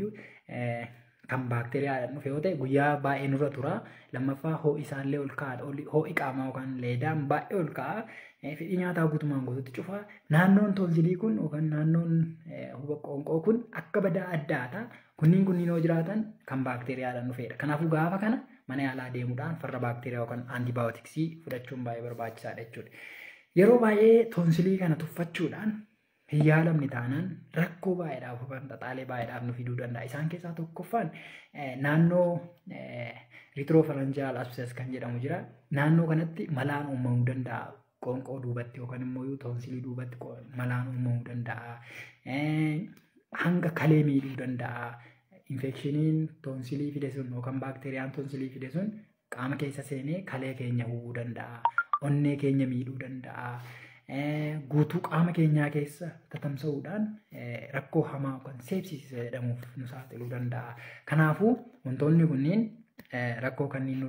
kan baakteeriyaadhaan dhufe yoo ta'e guyyaa baay'ee nurra tura. Lammaffaa ho'i isaallee ol ka'a. Ho'i qaamaa yookaan leedaan baay'ee ol ka'a. Fedhii nyaataa guutumaan guutuutti cufa. Naannoon toonsilii kun yookaan naannoon huba qoonqoo kun akka badaa addaata. Kunniin yoo jiraatan kan baakteeriyaadhaan dhufedha. Kanaafuu gaafa kana mana yaalaa deemuudhaan farra baakteeriyaa yookaan aantibaayootiksii fudhachuun baay'ee barbaachisaadha jechuudha. Yeroo baay'ee toonsilii kana tuffachuudhaan hin yaalamne taanaan rakkoo baay'eedhaaf yookaan xaxaalee baay'eedhaaf nu fiduu danda'a. Isaan keessaa tokkoffaan naannoo riitiroofaranjaal abscess kan jedhamu jira. Naannoo kanatti malaan uumamuu danda'a. Qoonqoo duubatti yookaan immoo toonsilii duubatti malaan uumamuu danda'a. Hanga kalee miidhuu danda'a. Infekshiniin toonsilii fide sun yookaan baakteeriyaan toonsilii fide sun qaama keessa seenee kalee keenya hubuu danda'a. Onnee keenya miidhuu danda'a. Guutuu qaama keenyaa keessa tatamsa'uudhaan rakkoo hamaa yookaan seepsisiisa jedhamuuf nu saaxiluu danda'a. Kanaafuu wantoonni kunniin rakkoo kanneen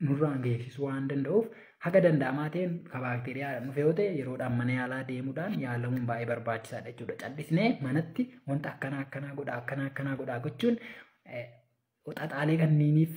nurraan geessisuu waan danda'uuf haga danda'amaa ta'een kan baakteeriyaadhaan dhufe yoo ta'e yeroodhaan mana yaalaa deemuudhaan yaalamuun baay'ee barbaachisaadha jechuudha. Callisnee manatti wanta akkanaa akkanaa godhaa akkanaa akkanaa godhaa gochuun xaxaalee kanniiniif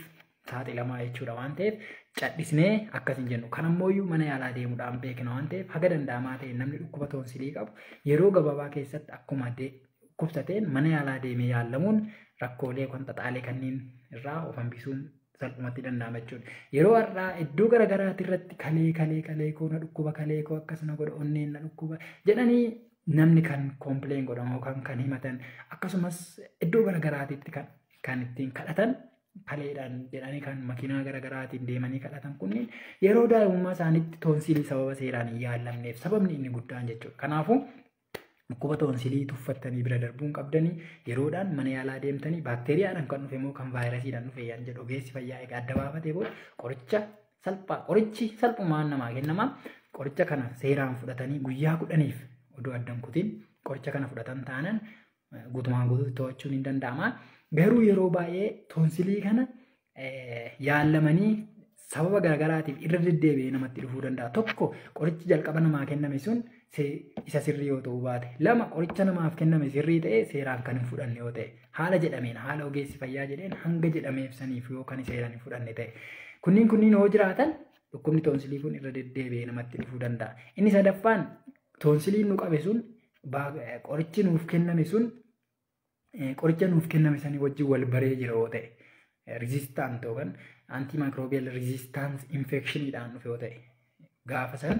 saaxilamaa jechuudha waan ta'eef callisnee akkas hin jennu. Kan ammoo mana yaalaa deemuudhaan beekna waan ta'eef haga danda'amaa ta'e namni dhukkuba toonsilii qabu yeroo gabaabaa keessatti akkuma dhukkubsateen mana yaalaa deemee yaalamuun rakkoolee yookaan xaxaalee kanneen irraa of hambisuun salphumatti danda'ama jechuudha. Yeroo har'aa iddoo garaagaraati irratti kalee kalee kalee koo na dhukkuba kalee koo akkas na godha onneen na dhukkuba jedhanii namni kan koompileen godhamu yookaan kan himatan akkasumas iddoo garaagaraatitti kan ittiin kadhatan kaleedhaan jedhanii kan makiinaa garaagaraatiin deemanii kadhatan kunneen yeroo daa'imummaa isaaniitti toonsilii sababa seeraan hin yaalamneef sababni inni guddaan jechuudha. Kanaafuu dhukkuba toonsilii tuffattanii bira darbuun qabdanii yeroodhaan mana yaalaa deemtanii baakteeriyaadhaan kan dhufe immoo kan vaayirasiidhaan dhufe yaan jedhu ogeessi fayyaa egaa adda baafatee booda qoricha salphaa qorichi salphumaan namaa kennama. Qoricha kana seeraan fudhatanii guyyaa 10f odoo addan kutiin qoricha kana fudhatan taanaan guutumaan guutuutti to'achuun hin danda'ama. Garuu yeroo baay'ee toonsilii kana yaalamanii sababa garaagaraatiif irra deddeebi'ee namatti dhufuu danda'a. Tokko qorichi jalqaba namaa kenname sun isa sirrii yoo ta'uu baate. Lama qoricha namaaf kenname sirrii ta'e seeraan kan hin fudhanne yoo ta'e. Haala jedhameen haala ogeessi fayyaa jedheen hanga jedhameef saniif yoo kan seeraan hin fudhanne ta'e. Kunniin yoo jiraatan dhukkubni toonsilii kun irra deddeebi'ee namatti dhufuu danda'a. Inni sadaffaan toonsiliin nu qabe sun qorichi nuuf kenname sun qoricha nuuf kenname sanii wajjin wal baree jira yoo ta'e. Rizistaant yookaan antimaakiroobiyaal rizistaans infekshiniidhaan dhufe yoo ta'e gaafa san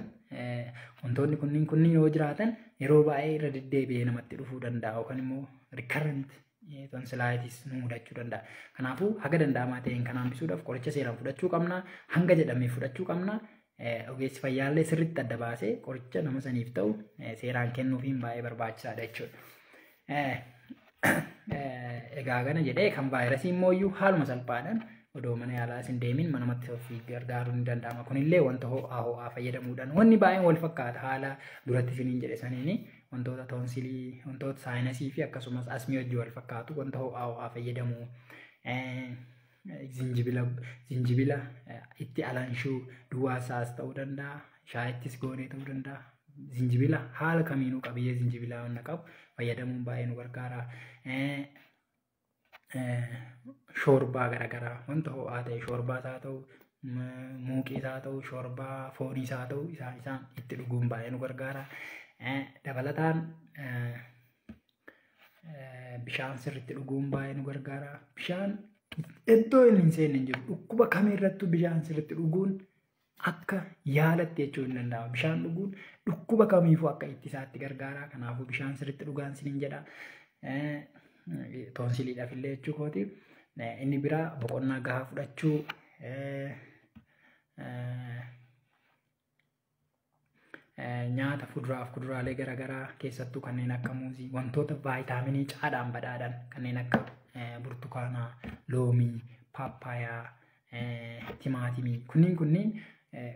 wantoonni kunniin yoo jiraatan yeroo baay'ee irra deddeebi'ee namatti dhufuu danda'a yookaan immoo rikarrent tonsilaayitis nu mudachuu danda'a. Kanaafuu haga danda'amaa ta'een kan hambisuudhaaf qoricha seeraan fudhachuu qabna. Hanga jedhamee fudhachuu qabna. Ogeessi fayyaallee sirriitti adda baasee qoricha nama saniif ta'u seeraan kennuufiin baay'ee barbaachisaadha jechuudha. Egaa kana jedhee kan vaayirasii immoo haaluma salphaadhaan odoo mana yaalaa hin deemin manumatti ofii gargaaruun ni danda'ama. Kunillee wanta ho'aa ho'aa fayyadamuudhaan wanni baay'een wal fakkaata haala duratti isiniin jedhe saniini wantoota toonsilii, wantoota saayinasii fi akkasumas asmii wajjin wal fakkaatu wanta ho'aa ho'aa fayyadamuu zinjibila itti alanshuu duwwaa isaas ta'uu danda'a, shaayittis goonee ta'uu danda'a. Zinjibila haala kamiinuu qabiyyee zinjibilaa waan qabu fayyadamuun baay'ee nu gargaara. Shoorbaa garaagaraa wanta ho'aa ta'e shoorbaas haa ta'u, muuqiis haa ta'u, shoorbaa fooniis haa ta'u isaan itti dhuguun baay'ee nu gargaara. Dabalataan bishaan sirriitti dhuguun baay'ee nu gargaara. Bishaan iddoo inni hin seenne hin jiru. Dhukkuba kamirrattuu bishaan sirriitti dhuguun akka yaalatti jechuun hin danda'ama. Bishaan dhuguun dhukkuba kamiifuu akka ittisaatti gargaara. Kanaafuu bishaan sirriitti dhugaan isiniin jedha. Toonsiliidhaaf illee jechuu kooti. Inni biraa boqonnaa gahaa fudhachuu, nyaata fuduraaf kuduraalee garaagaraa keessattuu kanneen akka muuzii, wantoota vaayitaaminii caadhaan badhaadhan kanneen akka burtukaanaa, loomii, paappaayaa, timaatimii kunniin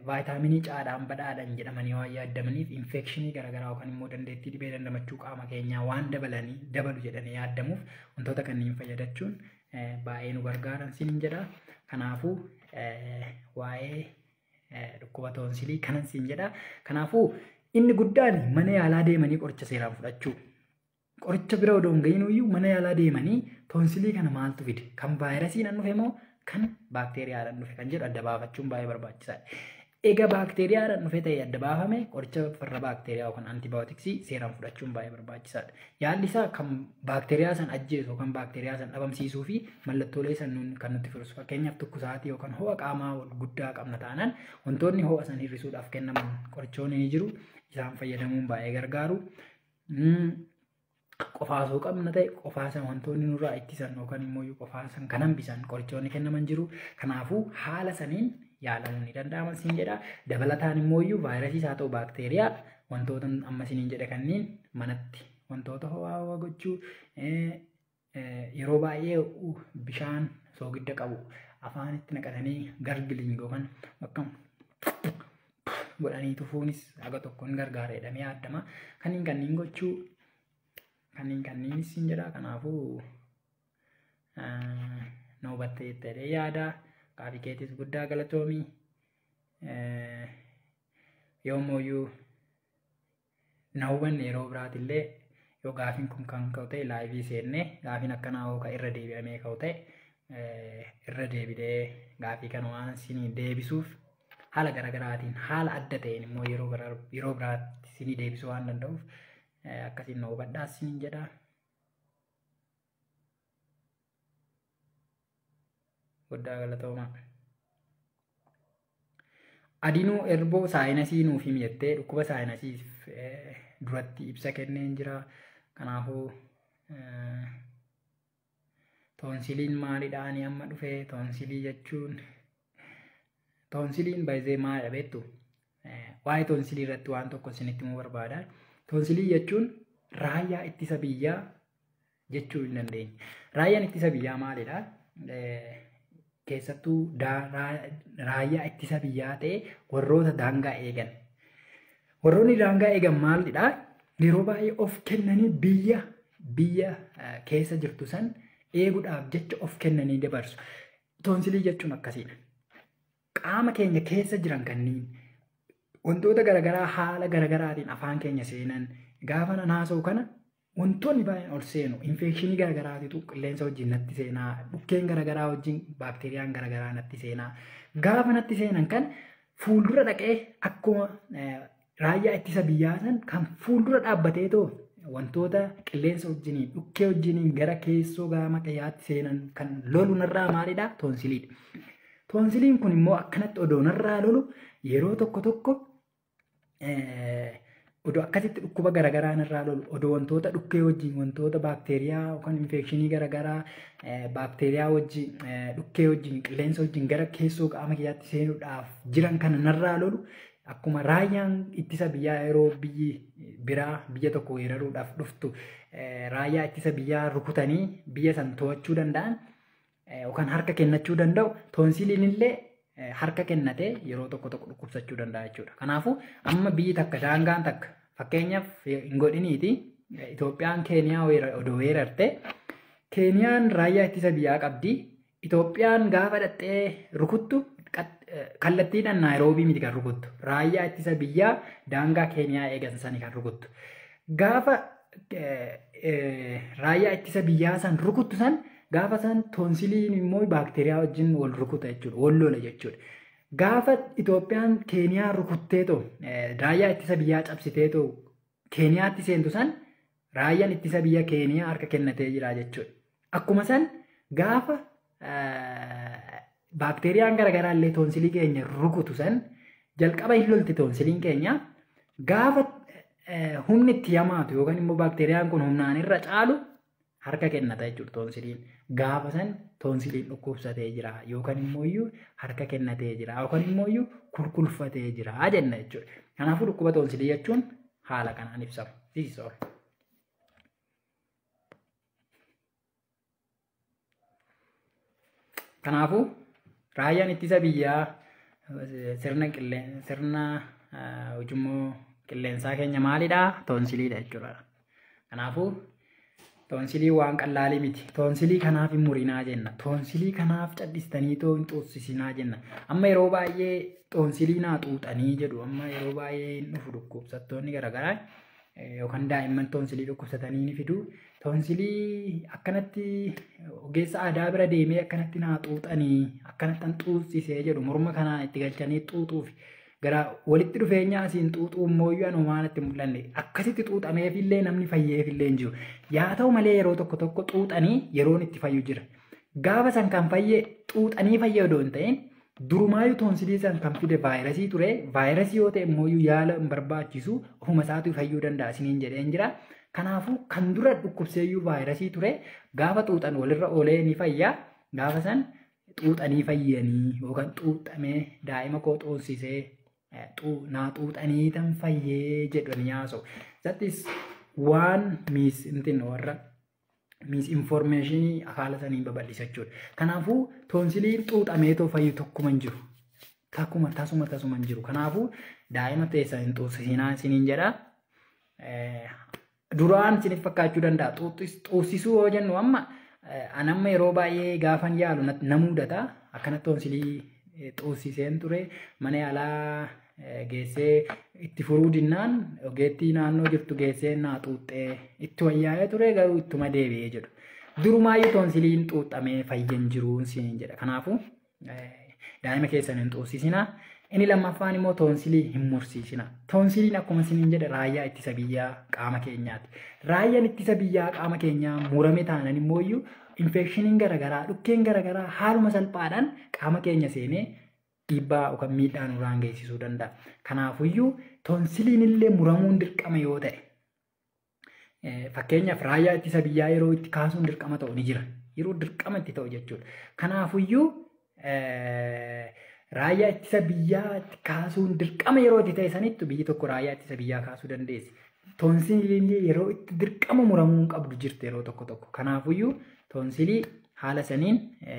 vaayitaaminii caadhaan badhaadhan jedhamanii waan yaadamaniif infekshinii garaagaraa yookaan immoo dandeettii dhibee dandamachuu qaama keenyaa waan dabalu jedhanii yaadamuuf wantoota kanneen fayyadachuun baay'ee nu gargaaran siin jedha. Kanaafuu waa'ee dhukkuba toonsilii kanan siin jedha. Kanaafuu Inni guddaan mana yaalaa deemanii qoricha seeraan fudhachuu. Qoricha bira odoo hin gahin iyyuu mana yaalaa deemanii toonsilii kana maaltu fide? Kan vaayirasiidhaan dhufe moo kan baakteeriyaadhaan dhufe kan jedhu adda baafachuun baay'ee barbaachisaadha. Egaa baakteeriyaadhaan dhufe ta'e adda baafame qoricha farra baakteeriyaa yookaan antibaayootiksii seeraan fudhachuun baay'ee barbaachisaadha. Yaalli isaa kan baakteeriyaa san ajjeesu yookaan baakteeriyaa san dhabamsiisuu fi mallattoolee san kan nutti fursu. Fakkeenyaaf tukkusaatii yookaan ho'a qaamaa guddaa qabna taanaan wantoonni ho'a san hir'isuudhaaf kennaman qorichoonni ni jiru. Isaan fayyadamuun baay'ee gargaaru. Qofaasuu qabna ta'e qofaasan wantoonni nurraa ittisan yookaan immoo qofaasan kan hambisan qorichoonni kennaman jiru. Kanaafuu haala saniin yaalamuun ni danda'ama siin jedha. Dabalataan immoo vaayirasiis haa ta'u baakteeriyaa wantoota amma isiniin jedhe kanneen manatti wantoota ho'aa ho'aa gochuu yeroo baay'ee bishaan soogidda qabu afaanitti naqatanii gargiliin yookaan akkam godhanii tufuunis haga tokko ni gargaara jedhamee yaadama. Kanneen kanneen gochuu kanneen kanneenis siin jedha. Kanaafuu na hubattee jettee yaada. Gaaffii keetis guddaa galatoomii. Yoomooyyuu na hubanne yeroo biraatillee yoo gaafiin kun kan ka'u ta'e laayivii seennee gaafiin akkanaa yoo irra deebi'amee ka'u ta'e irra deebi'ee gaafii kana waan isinii deebisuuf haala garaagaraatiin haala adda ta'een immoo yeroo biraatti isinii deebisuu waan danda'uuf akkasiin na hubadhaa isiniin jedha. Guddaa galatoomaa. Adinuu erboo saayinasii nuuf himi jettee dhukkuba saayinasiif duratti ibsa kenneen jira. Kanaafuu toonsiliin maalidha ani amma dhufe toonsilii jechuun toonsiliin baay'ee maalidha beektu? Waa'ee toonsilii irratti waan tokko isinitti himuu barbaada. Toonsilii jechuun raayyaa ittisa biyyaa jechuu hin dandeenya. Raayyaan ittisa biyyaa maalidha? Keessattuu raayyaa ittisa biyyaa ta'e warroota daangaa eegan. Warroonni daangaa eegan maalidha? Yeroo baay'ee of kennanii biyya keessa jirtu san eeguudhaaf jecha of kennanii dabarsu. Toonsilii jechuun akkasiidha. Qaama keenya keessa jiran kanneen wantoota garaagaraa haala garaagaraatiin afaan keenya seenan gaafa nan haasa'u kana wantoonni baay'een ol seenu infekshinii garaagaraatitu qilleensa wajjin natti seenaa, dhukkeen garaagaraa wajjin baakteeriyaan garaagaraa natti seenaa. Gaafa natti seenan kan fuuldura dhaqee akkuma raayyaa ittisa biyyaa san kan fuuldura dhaabbatee too wantoota qilleensa wajjiniin dhukkee wajjiniin gara keessoo gaama qiyyaatti seenan kan lolu narraa maalidha? Toonsiliidha. Toonsiliin kun immoo akkanatti odoo narraa lolu yeroo tokko tokko odoo akkasitti dhukkuba garaagaraa narraa lolu odoo wantoota dhukkee wajjin wantoota baakteeriyaa yookaan infekshinii garaagaraa baakteeriyaa wajjin dhukkee wajjin qilleensa wajjin gara keessoo qaama kiyyaatti seenuudhaaf jiran kana narraa lolu akkuma raayyaan ittisa biyyaa yeroo biyyi biraa biyya tokko weeraruudhaaf dhuftu raayyaa ittisa biyyaa rukutanii biyya san to'achuu danda'an yookaan harka kennachuu danda'u toonsiliin illee harka kennatee yeroo tokko tokko dhukkubsachuu danda'a jechuudha. Kanaafuu amma biyyi takka daangaan takka fakkeenyaaf hin godhiniiti Itoophiyaan Keeniyaa odoo weerarte Keeniyaan raayyaa ittisa biyyaa qabdi. Itoophiyaan gaafa dhattee rukuttu kallattiidhaan Naayiroobii miti kan rukuttu. Raayyaa ittisa biyyaa daangaa Keeniyaa eegan sani kan rukuttu. Gaafa raayyaa ittisa biyyaa san rukuttu san gaafa san toonsiliin immoo baakteeriyaa wajjin wal rukuta jechuudha, wal lola jechuudha. Gaafa Itoophiyaan Keeniyaa rukuttee too raayyaa ittisa biyyaa cabsitee too Keeniyaatti seentu san raayyaan ittisa biyya Keeniyaa harka kennatee jira jechuudha. Akkuma san gaafa baakteeriyaan garaagaraa illee toonsilii keenya rukutu san jalqaba hin lolti toonsiliin keenya gaafa humni itti yamaatu yookaan immoo baakteeriyaan kun humnaan irra caalu harka kennata jechuudha toonsiliin. Gaafa san toonsiliin dhukkubsatee jira yookaan immoo harka kennatee jira yookaan immoo kulkulfatee jira jenna jechuudha. Kanaafuu dhukkuba toonsilii jechuun haala kanaan ibsama. This is all. Kanaafuu raayyaan ittisa biyyaa sirna ujummoo qilleensaa keenya maalidha? Toonsiliidha jechuudha. Kanaafuu Toonsilii waan qallaalii miti. Toonsilii kanaaf hin murinaa jenna. Toonsilii kanaaf cadhistanii too hin xuuxsisinaa jenna. Amma yeroo baay'ee toonsilii naa xuuxanii jedhu. Amma yeroo baay'ee hin dhufu dhukkubsattoonni garaagaraa yookaan daa'imman toonsilii dhukkubsatanii ni fidu. Toonsilii akkanatti ogeessa aadaa bira deemee akkanatti naa xuuxanii akkanatti an xuuxsisee jedhu morma kanaan itti galchanii xuuxuufi. Gara walitti dhufeenya asiin xuuxuu immoo anumaan itti mul'anne akkasitti xuuxameefillee namni fayyeefillee hin jiru. Yaa ta'u malee yeroo tokko tokko xuuxanii yeroon itti fayyu jira. Gaafa san kan fayye xuuxanii fayye odoo hin ta'in durumaayyuu toonsilii san kan fide vaayirasii ture. Vaayirasii yoo ta'e immoo yaala hin barbaachisu ofuma isaatu fayyuu danda'a isiniin jedheen jira. Kanaafuu kan dura dhukkubseeyyuu vaayirasii ture gaafa xuuxan walirra oolee ni fayya. Gaafa san xuuxanii fayyanii yookaan xuuxamee daa'ima koo xoonsisee naa xuuxanii tan fayyee jedhanii haasa'u. That is waan mis intin warra misinformeeshinii haala saniin babal'isa jechuudha. Kanaafuu toonsiliin xuuxamee too fayyu tokkuma hin jiru. Takkuma tasuma tasuma hin jiru. Kanaafuu daa'ima teessan hin xuuxsisinaa isiniin jedha. Duraan isiniif fakkaachuu danda'a. Xuuxsisuu yoo jennu amma an amma yeroo baay'ee gaafan yaalu na mudata. Akkanatti toonsilii xuuxsiseen ture mana yaalaa geessee itti furuu dinnaan ogeettii naannoo jirtu geessee naa xuuxxee itti wayyaa'ee ture garuu ittuma deebi'ee jedhu. Durumaayyuu toonsiliin xuuxamee fayyan jiruun isiniin jedha. Kanaafuu daa'ima keessan hin xuuxsisinaa. Inni lammaffaan immoo toonsilii hin mursiisinaa. Toonsiliin akkuma isiniin jedhe raayyaa ittisa biyyaa qaama keenyaati. Raayyaan ittisa biyyaa qaama keenyaa murame taanan immoo iyyuu infeekshiniin garaagaraa dhukkeen garaagaraa haaluma salphaadhaan qaama keenya seenee dhiibbaa yookaan miidhaa nurraan geessisuu danda'a. Kanaafuyyuu toonsiliin illee muramuun dirqama yoo ta'e fakkeenyaaf raayyaa ittisa biyyaa yeroo itti kaasuun dirqama ta'u ni jira. Yeroo dirqama itti ta'u jechuudha. Kanaafuyyuu raayyaa ittisa biyyaa itti kaasuun dirqama yeroo itti ta'e sanittu biyyi tokko raayyaa ittisa biyyaa kaasuu dandeessi. Toonsiliin yeroo itti dirqama muramuun qabdu jirti yeroo tokko tokko. Kanaafuyyuu toonsilii haala saniin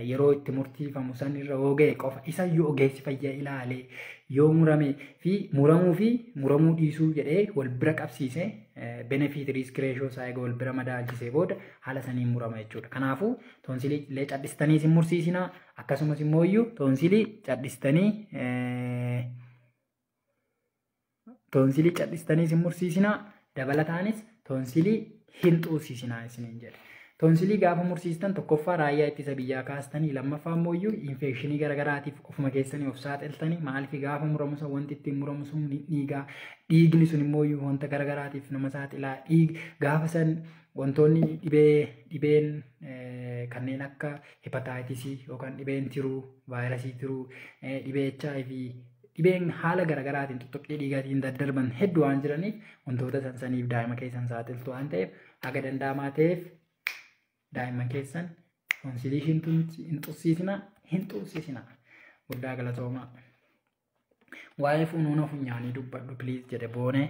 yeroo itti murtiifamu san irra yoo ga'e qofa isa yoo ogeessi fayyaa ilaalee yoo murame fi muramuu dhiisuu jedhee wal bira qabsiisee benefit risk ratio isaa eega wal bira madaalchisee booda haala saniin murama jechuudha. Kanaafuu toonsilii illee cadhistanii isin mursiisinaa akkasumas immoo iyyuu toonsilii cadhistanii isin mursiisinaa dabalataanis toonsilii hin xuusisinaa isiniin jedhe. Toonsilii gaafa mursiistan tokkoffaa raayyaa ittisa biyyaa kaastanii lammaffaa immoo iyyuu infekshinii garaagaraatiif ofuma keessanii of saaxiltanii maaliif gaafa muramu sun wanti ittiin muramu sun ni dhiigaa dhiigni sun immoo iyyuu wanta garaagaraatiif nama saaxilaa dhiig gaafa san wantoonni dhibeen kanneen akka hepataayitisii yookaan dhibeen tiruu vaayirasii tiruu dhibee HIV dhibeen haala garaagaraatiin tuttuqqii dhiigaatiin daddarban hedduu waan jiraniif wantoota san saniif daa'ima keessan saaxiltu waan ta'eef haga danda'amaa ta'eef daa'imman keessan toonsilii hin xuuxsisinaa. Guddaa galatoomaa. Waa'ee funuuna funyaanii dubbadhu please jedhe boone.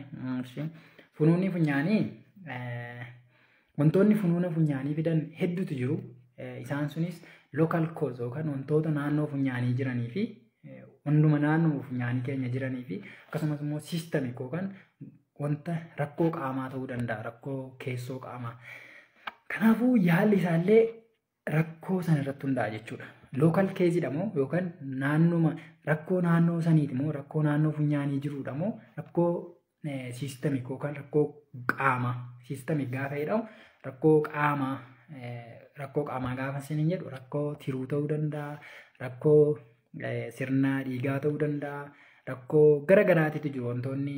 Funuunni funyaanii wantoonni funuuna funyaanii fidan hedduutu jiru. Isaan sunis local cause yookaan wantoota naannoo funyaanii jiranii fi hunduma naannoo funyaanii keenya jiranii fi akkasumas immoo systemic yookaan wanta rakkoo qaamaa ta'uu danda'a rakkoo keessoo qaamaa. Kanaafuu yaalli isaallee rakkoo sana irratti hundaa'a jechuudha. Local case moo yookaan naannuma rakkoo naannoo saniiti moo rakkoo naannoo funyaanii jiruudha moo rakkoo systemic yookaan rakkoo qaamaa systemic gaafa jedhamu rakkoo qaamaa gaafa isiniin jedhu rakkoo tiruu ta'uu danda'a rakkoo sirna dhiigaa ta'uu danda'a rakkoo garagaraatitu jiru wantoonni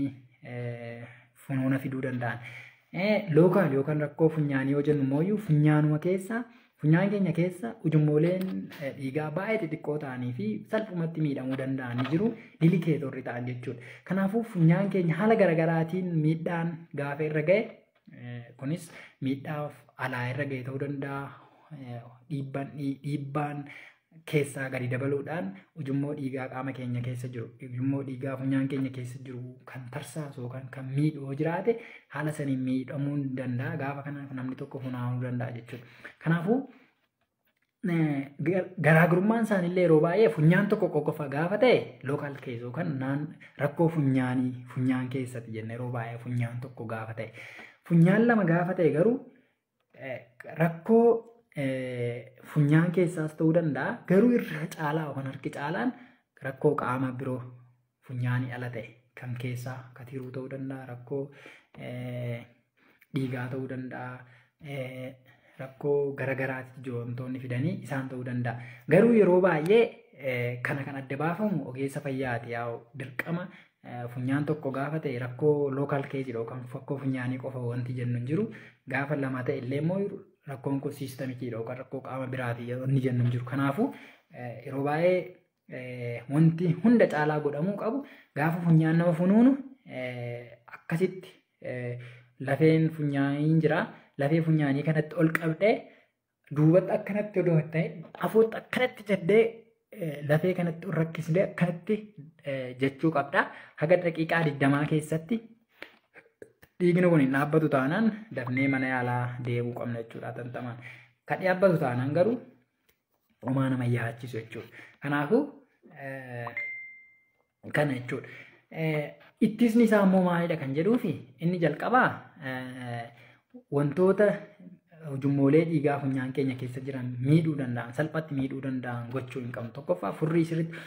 funuuna fiduu danda'an. Local yookaan rakkoo funyaanii yoo jennu immoo funyaanuma keessa funyaan keenya keessa ujummooleen dhiigaa baay'ee xixiqqoo ta'anii fi salphumatti miidhamuu danda'an ni jiru dilikeetorri ta'an jechuudha. Kanaafuu funyaan keenya haala garagaraatiin miidhaan gaafa irra ga'e kunis miidhaa alaa irra ga'e ta'uu danda'a dhiibbaan keessaa gadi dabaluudhaan ujummoo dhiigaa qaama keenya keessa jiru ujummoo dhiigaa funyaan keenya keessa jiru kan tarsaasu yookaan kan miidhu yoo jiraate haala saniin miidhamuu danda'a. Gaafa kanaaf namni tokko funaanuu danda'a jechuudha. Kanaafuu garaagarummaan isaaniillee yeroo baay'ee funyaan tokko qofa gaafa ta'e local case yookaan rakkoo funyaanii funyaan keessatti jenna yeroo baay'ee funyaan tokko gaafa ta'e. Funyaan lama gaafa ta'e garuu Rakkoo funyaan keessaas ta'uu danda'a. Garuu irra caalaa yookaan harki caalaan rakkoo qaama biroo funyaanii ala ta'e kan keessaa katiruu ta'uu danda'a. Rakkoo dhiigaa ta'uu danda'a. Rakkoo garagaraatti wantoonni fidanii isaan ta'uu danda'a. Garuu yeroo baay'ee kana kan adda baafamu ogeessa fayyaati. Yaa'u dirqama funyaan tokko gaafa ta'e rakkoo local case yookaan rakkoo funyaanii qofa wanti jennu hin jiru. Gaafa lama ta'e illee immoo rakkoon kun systemiciidha yookaan rakkoo qaama biraati wanti jennu hin jiru. Kanaafuu yeroo baay'ee wanti hunda caalaa godhamuu qabu gaafa funyaan nama funuunu akkasitti lafeen funyaanii jira. Lafee funyaanii kanatti ol qabdee duubatti akkanatti odoo ta'e afootti akkanatti jettee lafee kanatti ol rakkisnee akkanatti jechuu qabda. Haga daqiiqaa 20 keessatti dhiigni kun hin dhaabbatu taanaan dafnee mana yaalaa deemuu qabna jechuudha tantamaan. Kan dhaabbatu taanaan garuu homaa nama yaachisu jechuudha. Kanaafuu kana jechuudha. Ittisni isaa immoo maalidha kan jedhuufi inni jalqabaa wantoota ujummoolee dhiigaa funyaan keenya keessa jiran miidhuu danda'an, salphatti miidhuu danda'an gochuu hin qabnu. Tokkoffaa, furrii sirriitti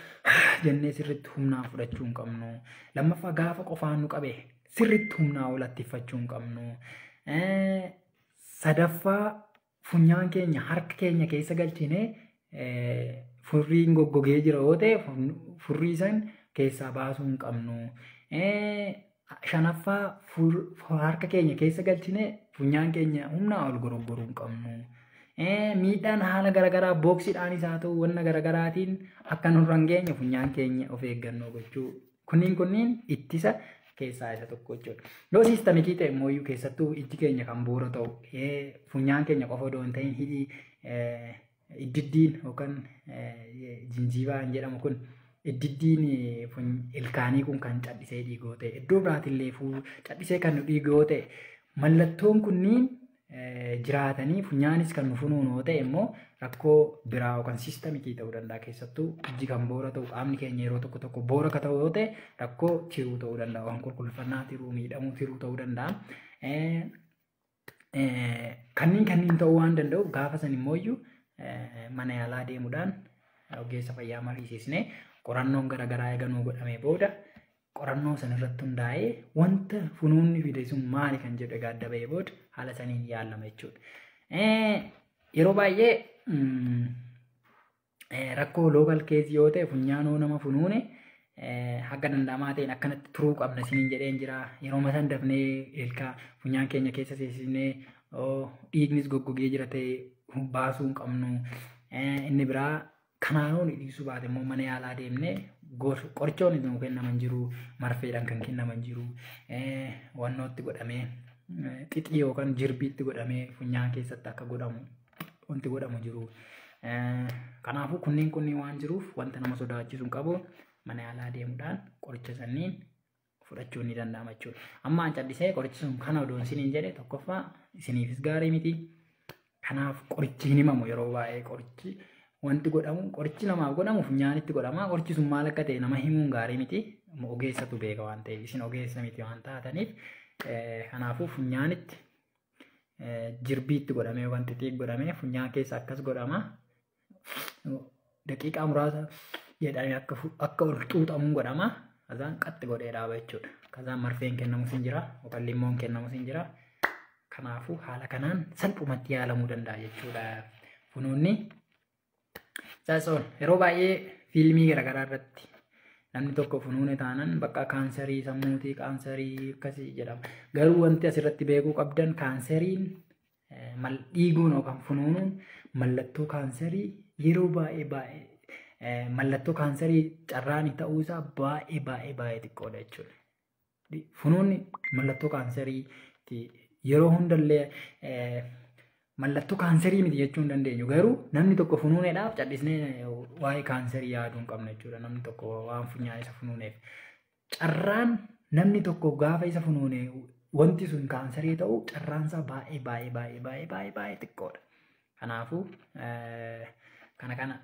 jennee sirriitti humnaan fudhachuu hin qabnu. Lammaffaa, gaafa qofaan nu qabe sirriitti humnaa ol attiffachuu hin qabnu. Sadaffaa, funyaan keenya harka keenya keessa galchinee furriin goggogee jira yoo ta'e furrii san keessaa baasuu hin qabnu. Shanaffaa, harka keenya keessa galchinee funyaan keenya humnaa ol goroggoruu hin qabnu. Miidhaan haala garaagaraa booksiidhaanis haa ta'u wanna garaagaraatiin akka nurra hin geenye funyaan keenya of eeggannoo gochuu. Kunniin ittisa keessaa isa tokko jechuudha. Yoo systemicii ta'e immoo keessattuu ijji keenya kan boora ta'u, funyaan keenya qofa odoo hin ta'in hidhii iddiddiin yookaan gingiva jedhamu kun, iddiddiin ilkaanii kun kan callisee dhiigoo ta'e, iddoo biraatillee callisee kan nu dhiigoo ta'e, mallattoon kunniin jiraatanii funyaanis kan nu funuunu yoo ta'e immoo rakkoo biraa yookaan systemicii ta'uu danda'a. Keessattuu ijji kan boora ta'u, qaamni keenya yeroo tokko tokko boora akka ta'u yoo ta'e, rakkoo tiruu ta'uu danda'a, waan qulqulleffannaa tiruu, miidhamuu tiruu ta'uu danda'a. Kanneen ta'uu waan danda'uuf gaafa san immoo mana yaalaa deemuudhaan ogeessa fayyaa mariisisnee qorannoon garaagaraa eeganuu godhamee booda qorannoo san irratti hundaa'ee wanta funuunni fide sun maali kan jedhu egaa adda ba'ee booda haala saniin yaalama jechuudha. Yeroo baay'ee rakkoo local case yoo ta'e funyaanoo nama funuune haga danda'amaa ta'een akkanatti turuu qabna isiniin jedheen jira. Yeroo san dafnee ilkaa funyaan keenya keessa seensisnee dhiignis goggogee jira ta'e baasuu hin qabnu. Inni biraa kanaanoo dhiisuu baate immoo mana yaalaa deemnee qorichoonni nuu kennaman jiru, marfeedhaan kan kennaman jiru, wannootti godhamee xixii yookaan jirbiitti godhamee funyaan keessatti akka godhamu wanti godhamu jiru. Kanaafuu kunneen waan jiruuf wanta nama sodaachisu hin qabu, mana yaalaa deemuudhaan qoricha sanniin fudhachuun ni danda'ama jechuudha. Amma an callisee qorichi sun kana odoon isiniin jedhe, tokkoffaa isiniifis gaarii miti. Kanaaf qorichi hin himamu. Yeroo baay'ee qorichi wanti godhamu, qorichi namaaf godhamu funyaanitti godhama. Qorichi sun maal akka ta'e nama himuun gaarii miti. Ogeessatu beeka waan ta'eef, isin ogeessa miti waan taataniif, kanaafuu funyaanitti jirbiitti godhamee yookaan xixiqqi godhamee funyaan keessa akkas godhama. Daqiiqaa muraasa jedhamee akka ol xuuxamuun godhama. Kazaan qaxxi godhee dhaaba jechuudha. Kazaan marfeen kennamus hin jira yookaan limmoon kennamus hin jira. Kanaafuu haala kanaan salphumatti yaalamuu danda'a jechuudha. Funuunni Saasoon yeroo baay'ee fiilmii garaagaraa irratti namni tokko funuune taanan bakka kaanserii sammuutii, kaanserii akkasii jedhama. Garuu wanti asirratti beekuu qabdan, kaanseriin dhiiguun yookaan funuunuun mallattoo kaanserii yeroo baay'ee baay'ee mallattoo kaanserii carraan ta'uu isaa baay'ee baay'ee baay'ee xiqqoodha jechuudha. Funuunni mallattoo kaanserii yeroo hundallee mallattoo kaanserii miti jechuu hin dandeenyu. Garuu namni tokko funuuneedhaaf callisnee waa'ee kaanserii yaaduu hin qabnu jechuudha. Namni tokko waan funyaan isa funuuneef. Carraan namni tokko gaafa isa funuune wanti sun kaanserii ta'u carraan isaa baay'ee baay'ee baay'ee baay'ee baay'ee baay'ee xiqqoodha. Kanaafuu kana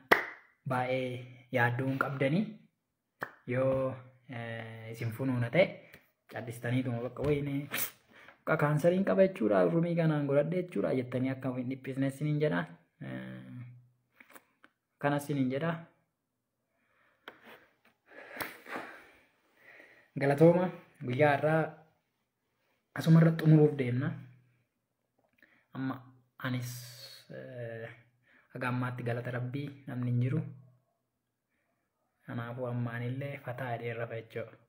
baay'ee yaadduu hin qabdanii. Yoo isin funuuna ta'e callistaniituma bakka wayinee Bakka kaansariin qaba jechuudha, urmii kanaan godhadhe jechuudha jettanii akka hin dhiphisne isiniin jedha. Kanas isiniin jedha. Galatooma guyyaa har'aa asumarra xumuruuf deemna. Amma anis haga ammaatti galata rabbii namni hin jiru. Kanaafuu amma anillee fataa jedhee rafa jechuudha.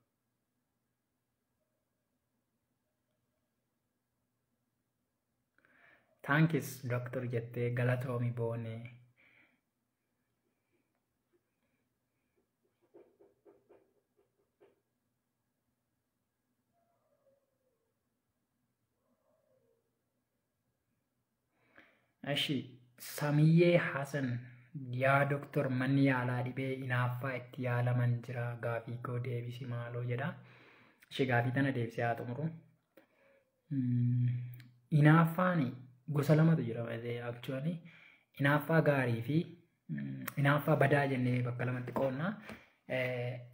Thanks Doctor jettee galatoomi boonee. Ashi Samiyyee Hasan yaa doktor manni yaalaa dhibee hinaaffaa itti yaalaman jira gaafii koo deebisi maaloo jedha. Ishee gaafii tana deebisee haa xumuru. Hinaaffaan gosa lamatu jira actually. Hinaaffaa gaarii fi hinaaffaa badaa jennee bakka lamatti qoodna.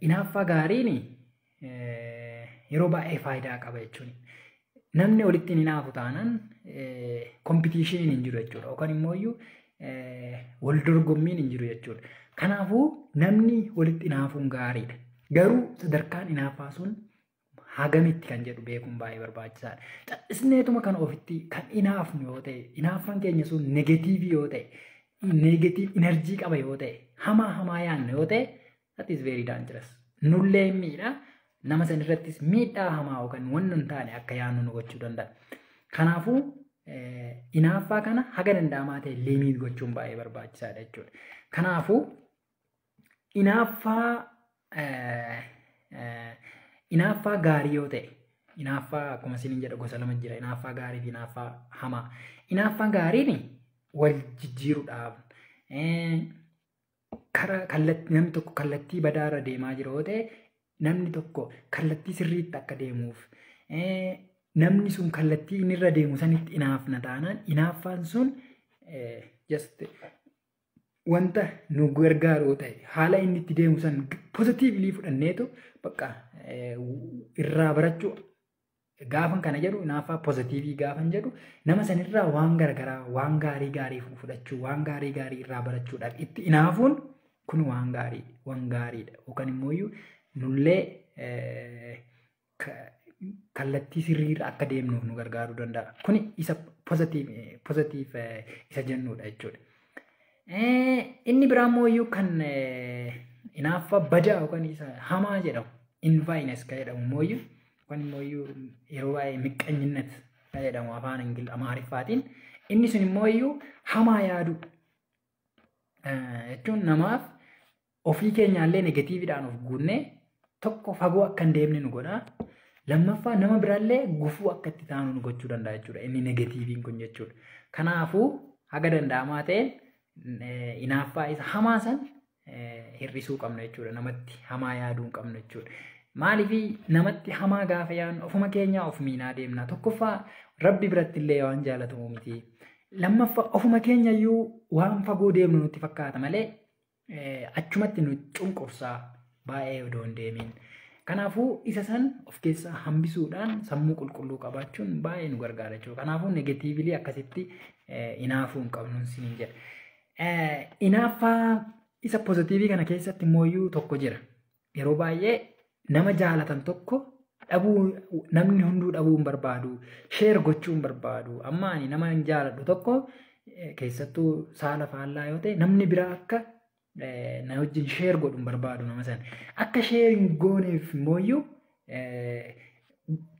Hinaaffaa gaariin yeroo baay'ee faayidaa qaba jechuudha. Namni walitti hin hinaafu taanaan kompitiishiniin hin jiru jechuudha. Yookaan immoo wal dorgommiin hin jiru jechuudha. Kanaafuu namni walitti hinaafuun gaariidha. Garuu sadarkaan hinaaffaa sun hagamitti kan jedhu beekuun baay'ee barbaachisaadha. Callisneetuma kan ofitti kan hinaafnu yoo ta'e, hinaaffaan keenya sun negatiivii yoo ta'e, negatiiv inerjii qaba yoo ta'e, hamaa hamaa yaadna yoo ta'e, that is very dangerous. Nullee miidha. Nama san irrattis miidhaa hamaa yookaan wanni hin taane akka yaadnu nu gochuu danda'a. Kanaafuu hinaaffaa kana haga danda'amaa ta'e limit gochuun baay'ee barbaachisaadha jechuudha. Kanaafuu hinaaffaa gaarii yoo ta'e, hinaaffaa akkuma isiniin jedha gosa lama jira, hinaaffaa gaarii fi hinaaffaa hamaa. Hinaaffaan gaariin wal jijjiiruudhaaf karaa kallattii namni tokko kallattii badaarra deemaa jira yoo ta'e, namni tokko kallattii sirriitti akka deemuuf namni sun kallattii inni irra deemu sanitti hinaafna taanaan hinaaffaan sun just wanta nu gargaaru yoo ta'e haala inni itti deemu san positively fudhanneetu bakka irraa barachuu gaafan kana jedhu hinaaffaa pozitiivii gaafan jedhu nama sanirraa waan garagaraa waan gaarii gaarii fudhachuu waan gaarii gaarii irraa barachuudhaaf itti hinaafuun kun waan gaarii waan gaariidha yookaan immoo nullee kallattii sirriirra akka deemnuuf nu gargaaruu danda'a. Kuni isa pozitiiv isa jennudha jechuudha. Inni biraa immoo kan hinaaffaa badaa yookaan isa hamaa jedhamu enviness kan jedhamu immoo yookaan immoo yeroo baay'ee miqqanyinnat kan jedhamu afaan Amaariffaatiin inni sun immoo hamaa yaaduu jechuun namaaf ofii keenyaallee negatiividhaan of guunnee tokko fagoo akka hin deemne nu godha. Lammaffaa nama biraallee gufuu akka itti taanu nu gochuu danda'a jechuudha. Inni negatiiviin kun jechuudha. Kanaafuu haga danda'amaa ta'een hinaaffaa isa hamaa san hir'isuu qabna jechuudha. Namatti hamaa yaaduu hin qabnu jechuudha. Maaliif namatti hamaa gaafa yaadnu ofuma keenyaa of miinaa deemna. Tokkoffaa rabbi biratti illee waan jaalatamu miti. Lammaffaa ofuma keenya iyyuu waan fagoo deemnu nutti fakkaata malee achumatti nu cunqursaa baay'ee odoo hin deemin. Kanaafuu isa san of keessaa hambisuudhaan sammuu qulqulluu qabaachuun baay'ee nu gargaara jechuudha. Kanaafuu negatiivilii akkasitti hinaafuu hin qabnu isiniin jedha. Hinaaffaa isa pozitiivii kana keessatti immoo tokko jira. Yeroo baay'ee nama jaalatan tokko dhabuu namni hunduu dhabuu hin barbaadu, sheer gochuu hin barbaadu. Amma ani nama hin jaaladhu tokko keessattuu saala faallaa yoo ta'e namni biraa akka na wajjin sheer godhu hin barbaadu nama sana. Akka sheer hin gooneef immoo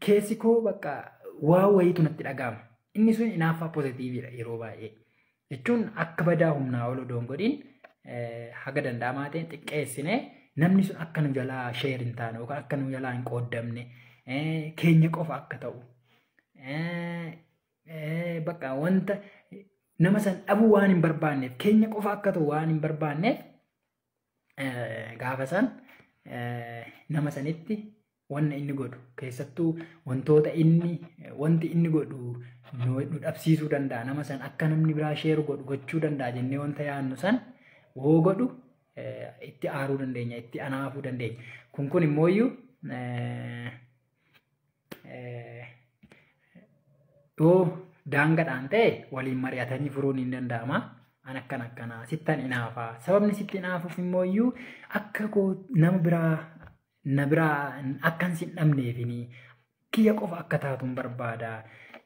keessi koo bakka waa wayiitu natti dhaga'ama. Inni sun hinaaffaa pozitiiviidha yeroo baay'ee. Jechuun akka badaa humnaa ol odoo hin godhin haga danda'amaa ta'een xiqqeessinee namni sun akka nu jalaa sheer hin taane yookaan akka nu jalaa hin qooddamne keenya qofa akka ta'u bakka wanta nama san dhabuu waan hin barbaanneef keenya qofa akka ta'u waan hin barbaanneef gaafa san nama sanitti wanna inni godhu keessattuu wantoota inni wanti inni godhu nu dhabsiisuu danda'a nama san akka namni biraa sheeru godhu gochuu danda'a jennee wanta yaadnu san woo godhu itti aaruu dandeenya itti anaafuu dandeenya. Kun immoo Yoo daangaadhaan ta'e waliin mari'atanii furuun hin danda'ama. An akkana akkanaa sittan inaafaa. Sababni sitti inaafuuf immoo iyyuu akka koo nama biraa na biraa akkan sin dhabneefini kiyya qofa akka taatu hin barbaada.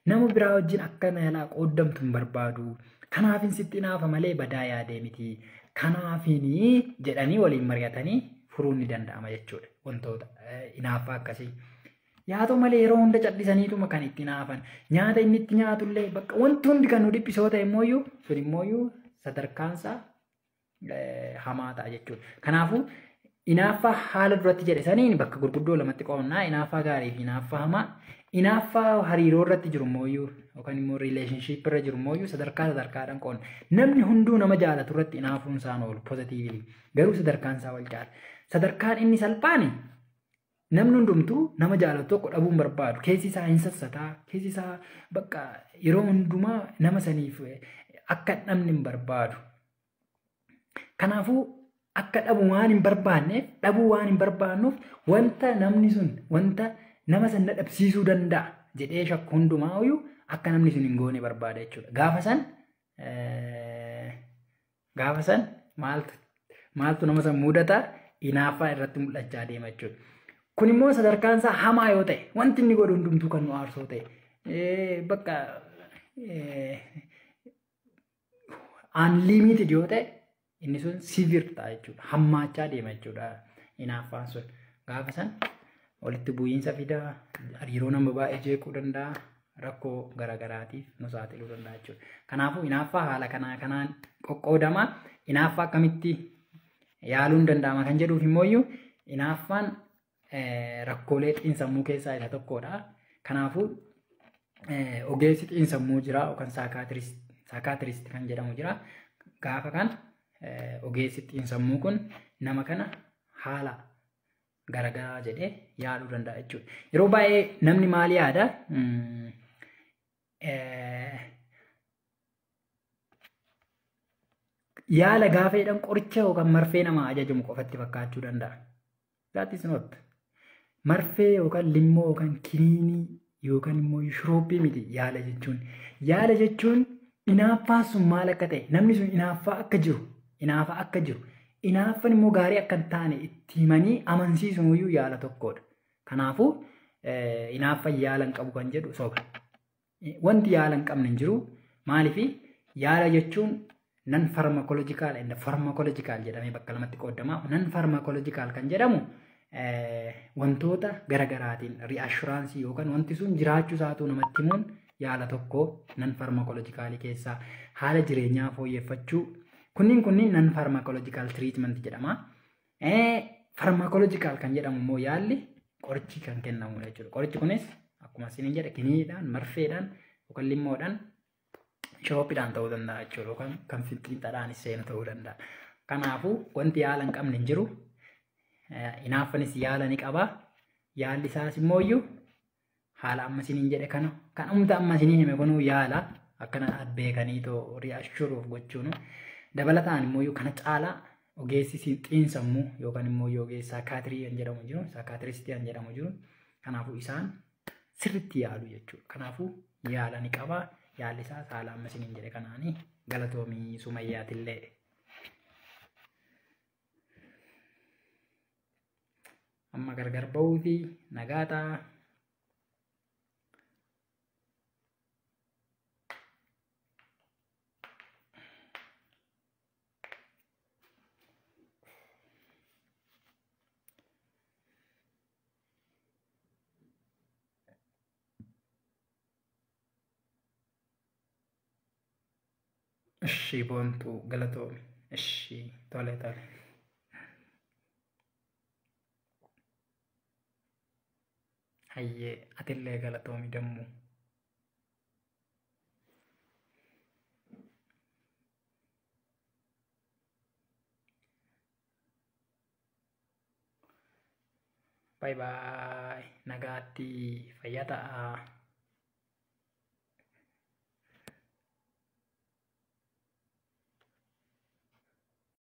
Nama biraa wajjin akka na jalaa qooddamtu hin barbaadu. Kanaafin sitti inaafa malee badaa yaadee miti. Kanaafini jedhanii waliin mari'atanii furuun ni danda'ama jechuudha. Wantoota inaaffaa akkasii. Yaa ta'u malee yeroo hunda callisaniituma kan itti inaafan. Nyaata inni itti nyaatullee bakka wanti hundi kan nu dhiphisoo ta'e immoo sun immoo sadarkaansaa hamaa ta'a jechuudha. Kanaafuu inaaffaa haala duratti jedhe saniin bakka gurguddoo lamatti qoonnaa inaaffaa gaarii fi inaaffaa hamaa. Inaaffaa hariiroo irratti jiru immoo yookaan immoo relationship irra jiru immoo sadarkaa sadarkaadhaan qoonna. Namni hunduu nama jaalatu irratti inaafuun isaan oolu positively. Garuu sadarkaan isaa wal caala. Sadarkaan inni salphaan namni hundumtuu nama jaalatu tokko dhabuun barbaadu. Keessi isaa hin sassataa. Keessi isaa bakka yeroo hundumaa nama saniif akka hin dhabne hin barbaadu. Kanaafuu akka dhabu waan hin barbaanneef dhabuu waan hin barbaannuuf wanta namni sun wanta nama sana dhabsiisuu danda'a jedhee shakku hundumaa akka namni sun hin goone barbaada jechuudha. Gaafa san maaltu nama san mudata inaaffaa irratti mul'achaa deema jechuudha. Kun immoo sadarkaan isaa hamaa yoo ta'e wanti inni godhu hundumtuu kan nu aarsoo ta'e bakka unlimited yoo ta'e inni sun severe ta'a jechuudha. Hammaachaa deema jechuudha inaaffaan sun. Gaafa san walitti bu'iinsa fidaa, hariiroo nama baay'ee jeequu danda'a, rakkoo garaagaraatiif nu saaxiluu danda'a jechuudha. Kanaafuu inaaffaa haala kanaa kanaan qoqqoodama. Inaaffaa akkamitti yaaluun danda'ama kan jedhuuf immoo inaaffaan rakkoolee xiinsammuu keessaa isa tokkodha. Kanaafuu ogeessi xiinsammuu jira yookaan saayikaatiristi kan jedhamu jira. Gaafa kan ogeessi xiinsammuu kun nama kana haala garaagaraa jedhee yaaluu danda'a jechuudha. Yeroo baay'ee namni maal yaada? Yaala gaafa jedhan qoricha yookaan marfee namaa ajajamu qofatti fakkaachuu danda'a. That is not. Marfee yookaan limmoo yookaan kiniinii yookaan immoo shurooppii miti yaala jechuun. Yaala jechuun inaaffaan sun maal akka ta'e namni sun inaaffaa akka jiru inaafa akka jiru inaaffaan immoo gaarii akka hin taane itti himanii amansiisuun iyyuu yaala tokkodha. Kanaafuu inaaffaan yaala hin qabu kan jedhu soba. Wanti yaala hin qabne hin jiru. Maaliif yaala jechuun non pharmacological and pharmacological jedhamee bakka lamatti qoodama. Non pharmacological kan jedhamu wantoota garaagaraatiin reassurance yookaan wanti sun jiraachuu isaatu namatti himuun yaala tokko non pharmacological keessaa haala jireenyaa fooyyeffachuu kunniin non pharmacological treatment jedhama. Pharmacological kan jedhamu immoo yaalli qorichi kan kennamudha jechuudha. Qorichi kunis akkuma isiniin jedhe kiniidhaan, marfeedhaan yookaan limmoodhaan shurooppidhaan ta'uu danda'a jechuudha yookaan kan finxiinxadhaanis seenu ta'uu danda'a. Kanaafuu wanti yaala hin qabne hin jiru. Inaaffanis yaala ni qaba. Yaalli isaas immoo haala amma isiniin jedhe kana kan humna amma isinii hime kunuu yaala akkana beekanii too reassuruuf gochuun dabalataan immoo kana caalaa ogeessi xiinsammuu yookaan immoo ogeessi saayikaatirii kan jedhamu jiru saayikaatiristii kan jedhamu jiru. Kanaafuu isaan sirriitti yaalu jechuudha. Kanaafuu yaala ni qaba. Yaalli isaas haala amma isiniin jedhe kanaanii galatoomii Sumayyaatillee. Amma gargar ba'uufi nagaa ta'a. Ishii boontuu galatoomi. Ishii tole tole. Hayyee atillee galatoomi dammuu. Bye bye. Nagaatti fayyaa ta'aa.